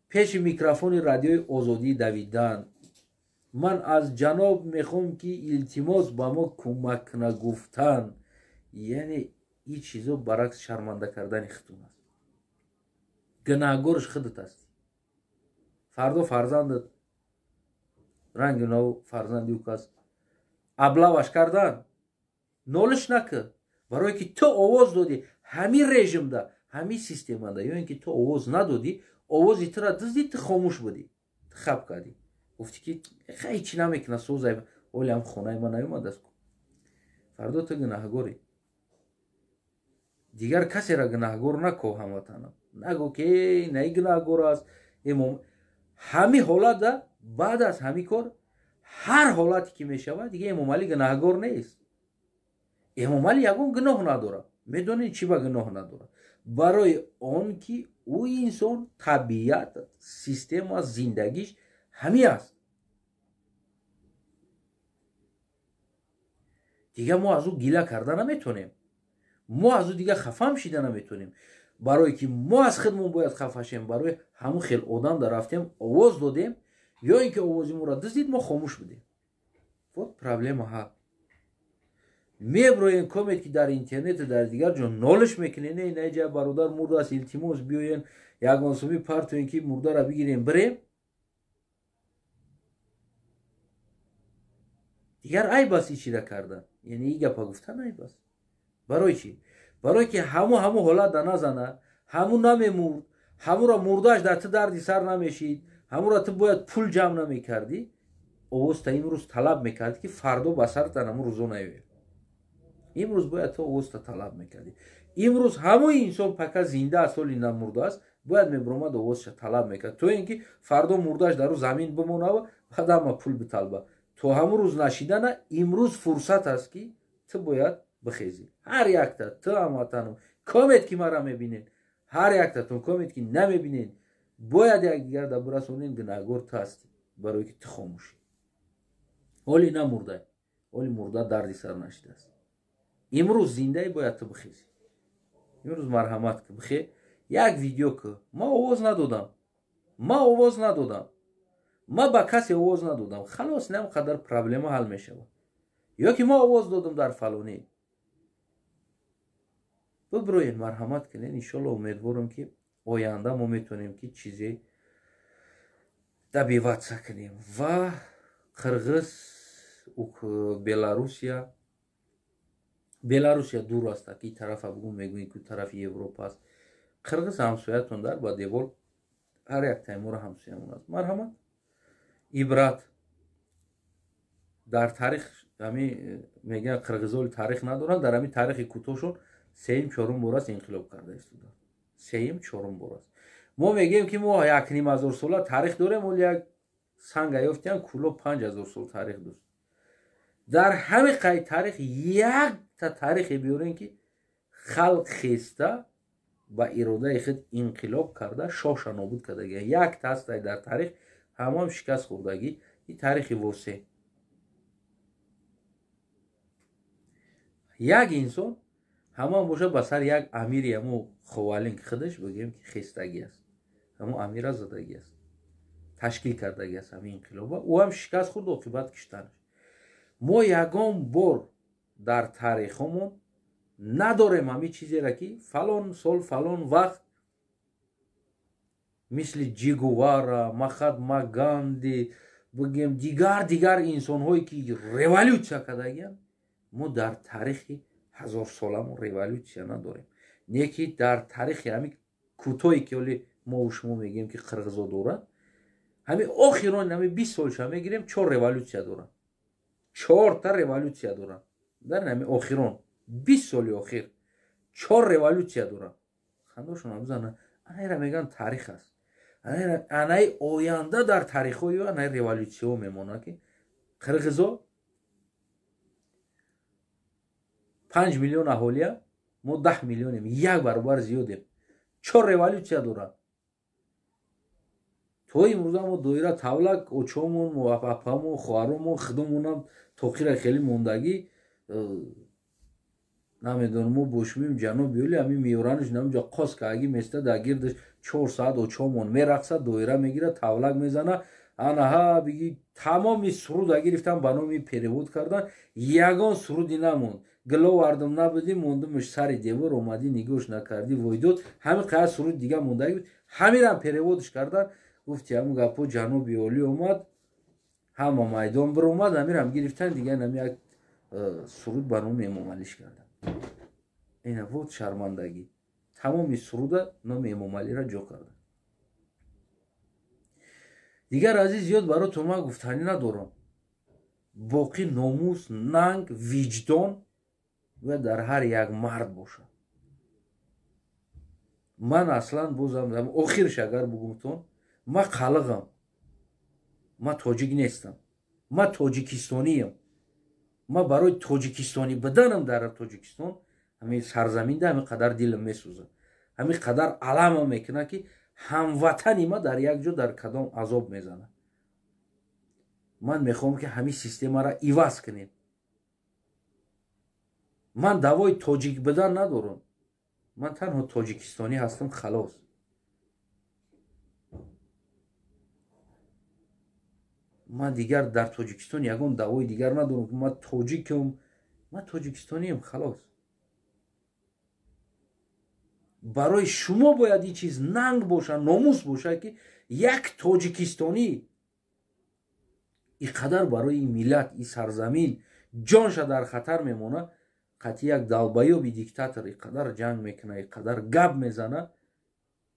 пеши микрофони радиои Озодӣ давидан, Ман аз ҷаноб мехоҳам, ки илтимос ба мо кӯмак куна гуфтан. Яъне ин чизо баръакс шарманда кардани худтон аст. Гунаҳгорш худат ҳастӣ. Фардо фарзандат ранги нав фарзанди ӯ кас аблаваш кардан, нолиш накард, барое ки ту овоз додӣ ҳамин режимда, ҳамин системада, ё ин ки ту овоз надодӣ, овози тура дуздӣ, ту хомӯш будӣ, ту хаб кардӣ, гуфтӣ ки ҳечи намекуна, созай олиам хонаи ман наёмадааст. Фардо ту гунаҳгорӣ. Дигар касеро гунаҳгор нако, ҳамватанам. Нагӯ ки наи гунаҳгор аст. Ҳамин ҳолатда баъд аз ҳамин кор ҳар ҳолате ки мешавад, дига Эмомалӣ гунаҳгор нест. Эмомалӣ ягон гуноҳ надорад. Медонед чӣ ба гуноҳ надорад? Барои он ки ӯ инсон, табиат, система, зиндагиш ҳамин аст. Дига мо аз ӯ гила карда наметонем, мо аз ӯ дига хафам шида наметонем, барое ки мо аз худмон бояд хафа шем. Барои ҳамун хел одам да рафтем, овоз додем, ё ин ки овози моро дуздид, мо хомӯш будем. Вот проблема ҳал. Меброен комед ки дар интернету дар дигар ҷо нолиш мекунен, не наҷа бародар мурдааст, илтимос биёен ягон суми партоен ки мурдара бигирем бирем. Дигар айб аст ин чира кардан, яъне ин гапа гуфтан айб аст. Барои чӣ? Барое ки ҳаму ҳолат да назана, ҳаму намемурд, ҳамура мурдааш дар ту дарди сар намешид, ҳамура ту бояд пул ҷамъ намекардӣ, овоз та имрӯз талаб мекардӣ ки фардо ба сарат ҳамун рӯзо наёяд. Имрӯз бояд ту овозта талаб мекардӣ. Имрӯз ҳамои инсон пака зинда аст, ҳоли намурдааст, бояд мебуромад овозша талаб мекард, то ин ки фардо мурдааш дар рӯ замин бимонава, баъд ҳама пул биталба. То ҳамун рӯз нашидана имрӯз фурсат аст ки ту бояд бихезӣ. Ҳар якта ту ҳамватанам комед ки мара мебинед, ҳар яктатон комед ки намебинед, бояд якдигар да бирасонед, гунаҳгор ту ҳастӣ, барое ки ту хомӯшӣ. Ҳоли намурдай, ҳоли мурда дарди сар нашидааст. Имрӯз зиндаи бояд ту бихезӣ. Имрӯз марҳамат ки бихе, як видео ки ма овоз надодам, ма овоз надодам, ма ба касе овоз надодам, халос, нам қадар проблема ҳал мешавад. Ё ки ма овоз додам дар фалонӣ. Биброен, марҳамат кунед. Иншолло умедворам ки оянда мо метавонем ки чизе добиваться кунем. Ва Қирғиз, Беларусия дур аст, ки тарафа бугум мегӯем ки тарафи Европа аст. Қирғиз ҳамсоятон дар ба девол ҳар як таймура ҳамсоямон аст. Марҳамат, ибрат дар таърих ҳами мегӯянд қирғизоли таърих надоранд, дар ҳамин таърихи кӯтоҳшон сеюм чорум бор аст инқилоб карда истоданд. Сеюм чорум бор аст. Мо мегӯем ки мо 1500 сола таърих дорем, оли як санга ёфтиям куло 5000 сол таърих дошт. Дар ҳамин қайд таърих якта таърихе биёрем ки халқ хеста ба иродаи худ инқилоб карда шоҳша нобуд кардагӣ. Якта ҳастай дар таърих, ҳамаам шикаст хӯрдагӣ. Ин таърихи восеъ. Як инсон ҳамаам бошад ба сари як амири ҳамо ховалинг худаш бигӯем ки хестагӣ аст, ҳамо амира задагӣ аст, ташкил кардагӣ аст ҳамин инқилоба. Ӯ ҳам шикаст хӯрд, оқибат киштанаш. Мо ягон бор дар таърихомон надорем ҳамин чизеро ки фалон сол фалон вақт мисли Че Гевара, Махатма Ганди, бигем дигар инсонҳое ки революсия кардагианд, мо дар таърихи ҳазорсоламон революсия надорем. Не ки дар таърихи ҳамин кӯтоҳе ки ҳоли мо шумо мегӯем ки қирғизо дорад, ҳамин охирон ҳамин 20 солша мегирем, 4 революсия доранд. 4 революсия доранд. Дар ҳамин охирон 20 соли охир 4 революсия доранд. Хандошон ҳам зана, анайра мегӯянд таърих аст. Анаи оянда дар таърихҳои анаи революсияҳо мемонад ки қирғизо 5 миллион аҳолия, мо 10 миллионем, як баробар зиёдем. 4 революсия доранд. То имрӯза мо доира тавлак очомон, апамон, хоҳаромон, худомонам тоқира хеле мондагӣ намедонам, мо бошмим ҷаноби оли ҳамин меёранаш намҷа қос кааги места дар гирдаш 4 соат очомон мерақсад, доира мегирад, тавлак мезана, Анаҳа биги тамоми суруда гирифтан ба номи перевод кардан, ягон суруди намонд. Гиловардам набудӣ, мондумш сари девор, омадӣ нигоҳш накардӣ, войдод. Ҳамин қадар суруд дига мондаги буд, ҳаминам переводш кардан. Гуфти ҳамун гапо ҷаноби олӣ омад, ҳама майдон биромад, ҳаминам гирифтан, дига нами як суруд ба номи Эмомалиш кардан. Ина вот шармандагӣ. Тамоми суруда номи Эмомалиро ҷо кардан. Дигар азиз зиёд баротон ман гуфтанӣ надорам. Боқӣ номус, нанг, виҷдон бояд дар ҳар як мард бошад. Ман аслан бозам охирш агар бугумтон, ман қалиғам, ман тоҷик нестам, ман тоҷикистониям. Ман барои тоҷикистонӣ буданам дар Тоҷикистон, ҳамин сарзаминда ҳамин қадар дилам месӯзад, ҳамин қадар аламам мекунад, ки ҳамватани ма дар як ҷо дар кадом азоб мезанад. Ман мехоҳам, ки ҳамин системаро иваз кунем. Ман даъвои тоҷик будан надорам, ман танҳо тоҷикистонӣ ҳастам, халос. Ман дигар дар Тоҷикистон ягон даъвои дигар надорам, ки ман тоҷикам, ман тоҷикистониям, халос. Барои шумо бояд ин чиз нанг бошад, номус бошад, ки як тоҷикистонӣ ин қадар барои ин миллат, ин сарзамин ҷонша дар хатар мемонад, қатъи як долбоёби диктатор ин қадар ҷанг мекунад, ин қадар гап мезанад.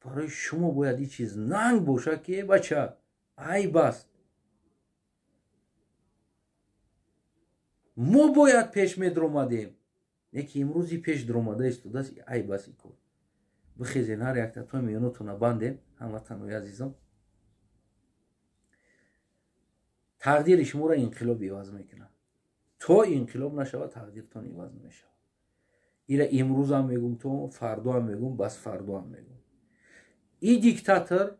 Барои шумо бояд ин чиз нанг бошад, ки э бача, айб аст. Мо бояд пеш медромадем, не ки имрӯзи пеш дромада истодааст, айб аст ин кор. Бихезен, ҳар яктатон миёнотона банден, ҳамватанои азизам. Тақдири шуморо инқилоб иваз мекунад. То инқилоб нашавад, тақдиртон иваз намешавад. Ира имрӯзам мегум, то фардоам мегум, бас фардоам мегум. И диктатор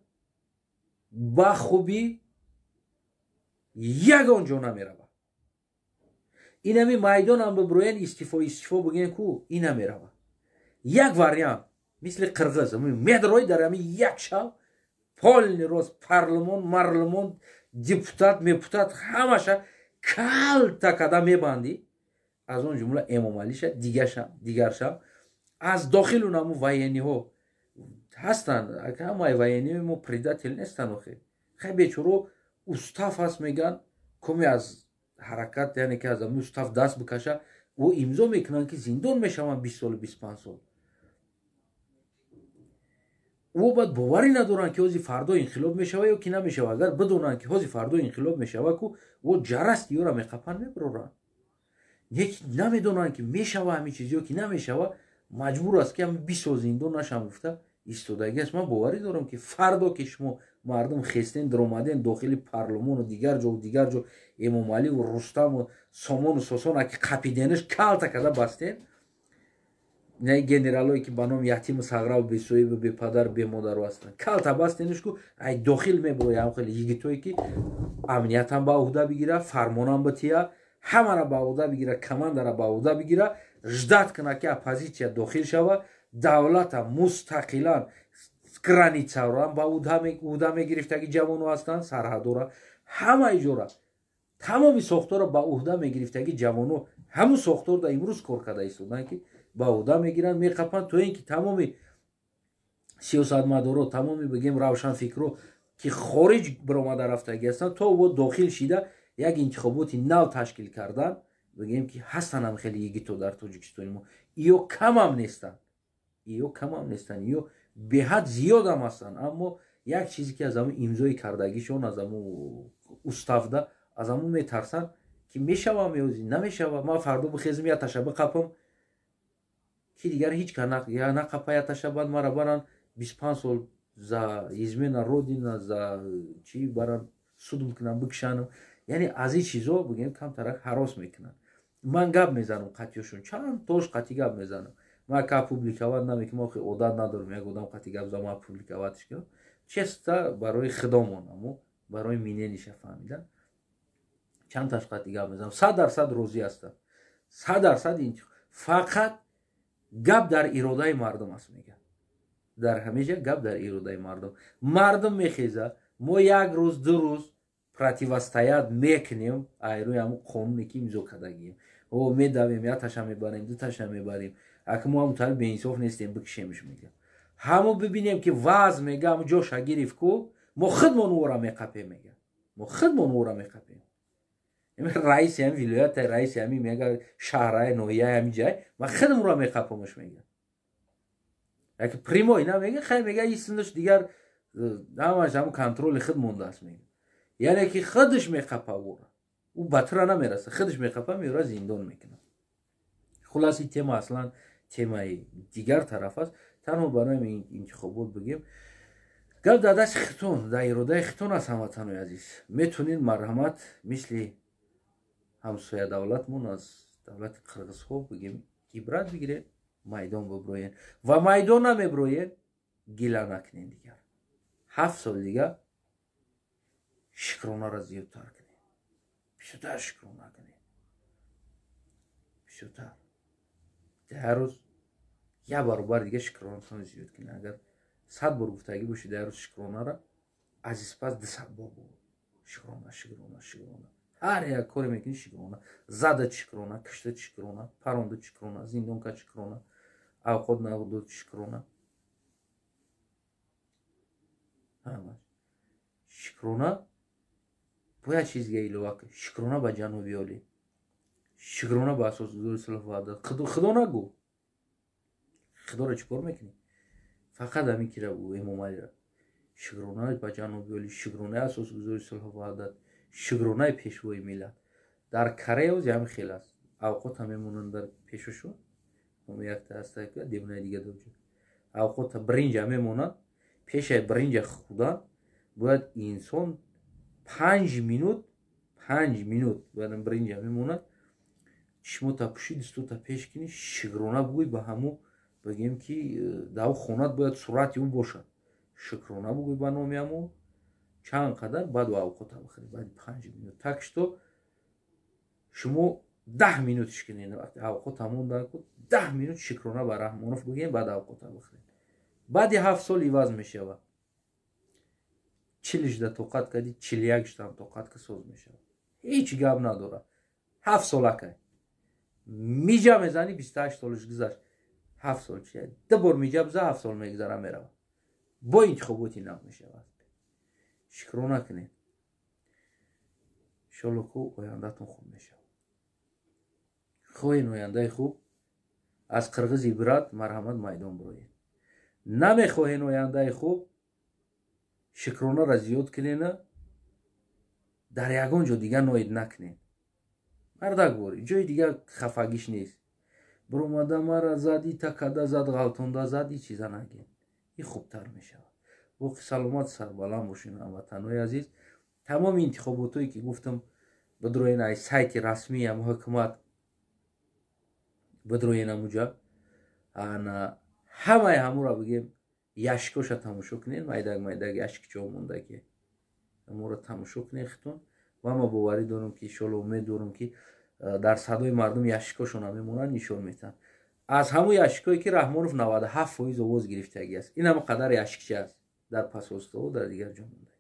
ба хубӣ ягон ҷо намеравад. Инами майдонам биброен, истифо истифо бигӯен, ку и намеравад. Як вариант мисли қирғиз медрои дар ҳамин як шаб полный рост парлумон, марлумон, депутат, мепутат ҳамаша калта када мебандӣ, аз он ҷумла Эмомалиша, дигарша аз дохилу наму военниҳо ҳастанд. Ҳамаи военниҳои мо предатель нестанд охе. Хай бечоро устав ҳаст, меган коме аз ҳаракат, яъне ки аз ами устав даст бикаша, ӯ имзо мекунанд, ки зиндон мешаванд 20 солу 25 сол. Ӯ баъд боварӣ надоранд, ки ҳози фардо инқилоб мешава ё ки намешава. Агар бидонанд, ки ҳози фардо инқилоб мешава, ку ӯ ҷарасти ёра меқапанд, мебароранд. Неки намедонанд, ки мешава ҳамин чиз ё ки намешава, маҷбур аст, ки ҳамин 20 сол зиндон нашам гуфта истодагӣ аст. Ман боварӣ дорам, ки фардо ки шумо мардум хестен, даромаден дохили парлумону дигар ҷо дигар ҷо, Эмомаливу Рустаму Сомону Сосона ки қапиденаш калта када бастен, не генералое ки ба номи ятиму сағраву бесоибу бепадару бемодару ҳастанд, калта бастенаш, ку ай дохил мебуроя ҳам хеле йигитое, ки амниятам ба уҳда бигира, фармонам бития, ҳамара ба уҳда бигира, командара ба уҳда бигира, ждать куна, ки оппозитсия дохил шава, давлата мустақилан границаро ба уҳда мегирифтаги ҷавоно ҳастанд, сарҳадора, ҳамаи ҷора тамоми сохторро ба уҳда мегирифтаги ҷавоно, ҳамун сохторда имрӯз кор карда истоданд, ки ба уҳда мегиранд, меқапанд, то ин ки тамоми сиёсатмадоро, тамоми бигем равшанфикро, ки хориҷ биромада рафтагӣ ҳастанд, то во дохил шида як интихоботи нав ташкил кардан. Бигем ки ҳастанд ҳам хеле йигито дар Тоҷикистони мо, иё камам нестанд, иё камам нестанд, иё беҳад зиёдам ҳастанд. Аммо як чизе, ки аз ҳамун имзои кардагишон, аз ҳамун уставда, аз ҳамун метарсанд, ки мешавам ё намешава. Ман фардо бихезм, я таша биқапам, ки дигар ҳеҷ ка нақапа, я таша, баъд мара баранд 25 сол за измена родина, за чӣ баранд суд мекунанд, бикшанам. Яъне аз ин чизо бигем камтарак ҳарос мекунанд. Ман гап мезанам қатъиёшон, чанд тош қатъи гап мезанам. Ман ка публиковать намекунам, охи одат надорам як одам қатъи гап зам, ман публиковатьш кунам. Честа барои худомон, амо барои минениша фаҳмидан чанд таш қатъи гап мезанам. 100% розӣ ҳастам, 100%. Фақат гап дар иродаи мардум аст, мегӯяд. Дар ҳамеша гап дар иродаи мардум. Мардум мехеза, мо як рӯз, 2 рӯз Противостоять мекунем айрӯи ҳамун қонуне, ки имзо кардагием. О, медавем, якташа мебарем, дуташа мебарем. Ака, мо ҳамун тари беинсоф нестем, бикшемш, мега. Ҳамун бибинем, ки вазн, мега, ҳамун ҷоша гирифт ку, мо худмон ӯра меқапем, мега, мо худмон ӯра меқапем. Раиси ҳами вилоята, раиси ҳами, мега, шаҳрае, ноҳияи ҳами ҷай, ман худам ӯра меқапамш, мега. Яки прямой на мега, хай, мега, истинаш дигар ҳамаш ҳамун контроли худ мондааст, мега. Яъне ки худаш меқапа ӯра, ӯ ба тура намераса, худаш меқапа, меёра, зиндон мекунад. Хулас, ин тема аслан темаи дигар тараф аст. Танҳо барои интихобот бигем, гап дар дасти хитон, дар иродаи хитон аст. Ҳамватанои азиз, метонед, марҳамат, мисли ҳамсоя давлатмон, аз давлати қирғизҳо бигем, ибрат бигиред, майдон биброен. Ва майдон намеброен, гила накунед. Дигар 7 сол дига шукронаро зиёдтар кунед, бисёртар шукрона кунед, бисёртар. Дар рӯз як баробар дига шукронатон зиёд кунед. Агар 100 бор гуфтагӣ бошед дар рӯз шукронара, аз испас 200 бор бо шукрона, шукрона, шукрона. Ҳар як коре мекунӣ, шукрона. Зада шукрона, кишта шукрона, паронда шукрона, зиндон кард шукрона, авқот надод шукрона, ҳамаш шукрона. Бояд чиз дига илова кун: шукрона ба ҷаноби олӣ, шукрона ба асосгузори сулҳу ваҳдат. Худо нагӯ, худоро чӣ кор мекунӣ? Фақат ҳамин кира бу, Эмомалира. Шукрона ба ҷаноби олӣ, шукронаи асосгузори сулҳу ваҳдат, шукронаи пешвои миллат. Дар Корея ози ҳамин хел аст: авқота мемонанд дар пешошон, якта ҳаста, девонаи дига доҷа, авқота, бринҷа мемонад. Пешаи бринҷа хӯрдан бояд инсон 5 минут, 5 минут бояд бринҷа мемонад, чишмота пӯши, дустота пеш кунӣ, шукрона бугӯй ба ҳаму. Бигем, ки дар хонат бояд сурати ӯ бошад, шукрона бугӯй ба номи ҳамо чанд қадар, баъду авқота бихӯрӣ, баъди 5 минут. Так что шумо 10 минут шикунед, вақте авқота монда, 10 минут шукрона ба Раҳмонов бигӯем, баъд авқота бихӯред. Баъди 7 сол иваз мешавад. 40-шда тоқат кардӣ, 41-штам тоқат ка, соз мешавад, ҳеҷ гап надорад. 7 сол акай миҷа мезанӣ, 28 солаш гузашт, 7 сол чи? Ду бор миҷа биза, 7 сол мегузара, меравад, бо интихоботи нав мешавад. Шукрона кунед, иншолло ку ояндатон хуб мешавад. Хоҳен ояндаи хуб, аз қирғиз ибрат, марҳамат, майдон бироед. Намехоҳен ояндаи хуб, шукронаро зиёд кунена, дар ягон ҷо дига ноид накунед. Мардак бори ҷои дига хафагиш нест. Биромада мара зади, такада зад, ғалтонда зад, и чиза наген, и хубтар мешавад. Боқи саломат, сарбаланд бошед, ҳамватанои азиз. Тамоми интихоботое, ки гуфтам, бидроен, ай сайти расмии ам ҳукумат бидроен, амуҷа ана ҳамаи ҳамура, бигем, яшкоша тамошо кунед. Майдак майдак яшкчо мондаги, ҳамуро тамошо кунед хитон. Ва ма боварӣ дорам, ки иншолло, умед дорам, ки дар садои мардум яшкошона мемонанд, нишон метаҳанд. Аз ҳамун яшкое, ки Раҳмонов 97% овоз гирифтагӣ аст, ин ҳама қадар яшкча аст дар пасостову дар дигар ҷо монда.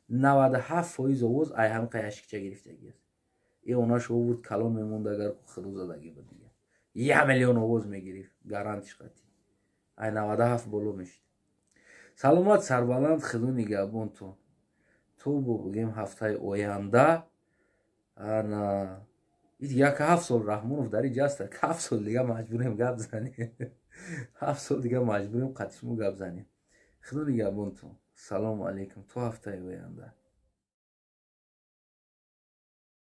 97% овоз ай ҳамқа яшкча гирифтагӣ аст. И онаш овурд калон мемонд, агар худо задагӣ буд, дигар 1 миллион овоз мегирифт, гарантиш қатӣ ай 97 боло мешид. Саломат, сарбаланд, худо нигаҳбонтон. То бо, бигем, ҳафтаи оянда. Ана як 7 сол Раҳмонов дар иҷа аст, 7 сол дига маҷбурем гап занем, 7 сол дига маҷбурем қатишмо гап занем. Худо нигаҳбонтон. Салому алайкум, то ҳафтаи оянда.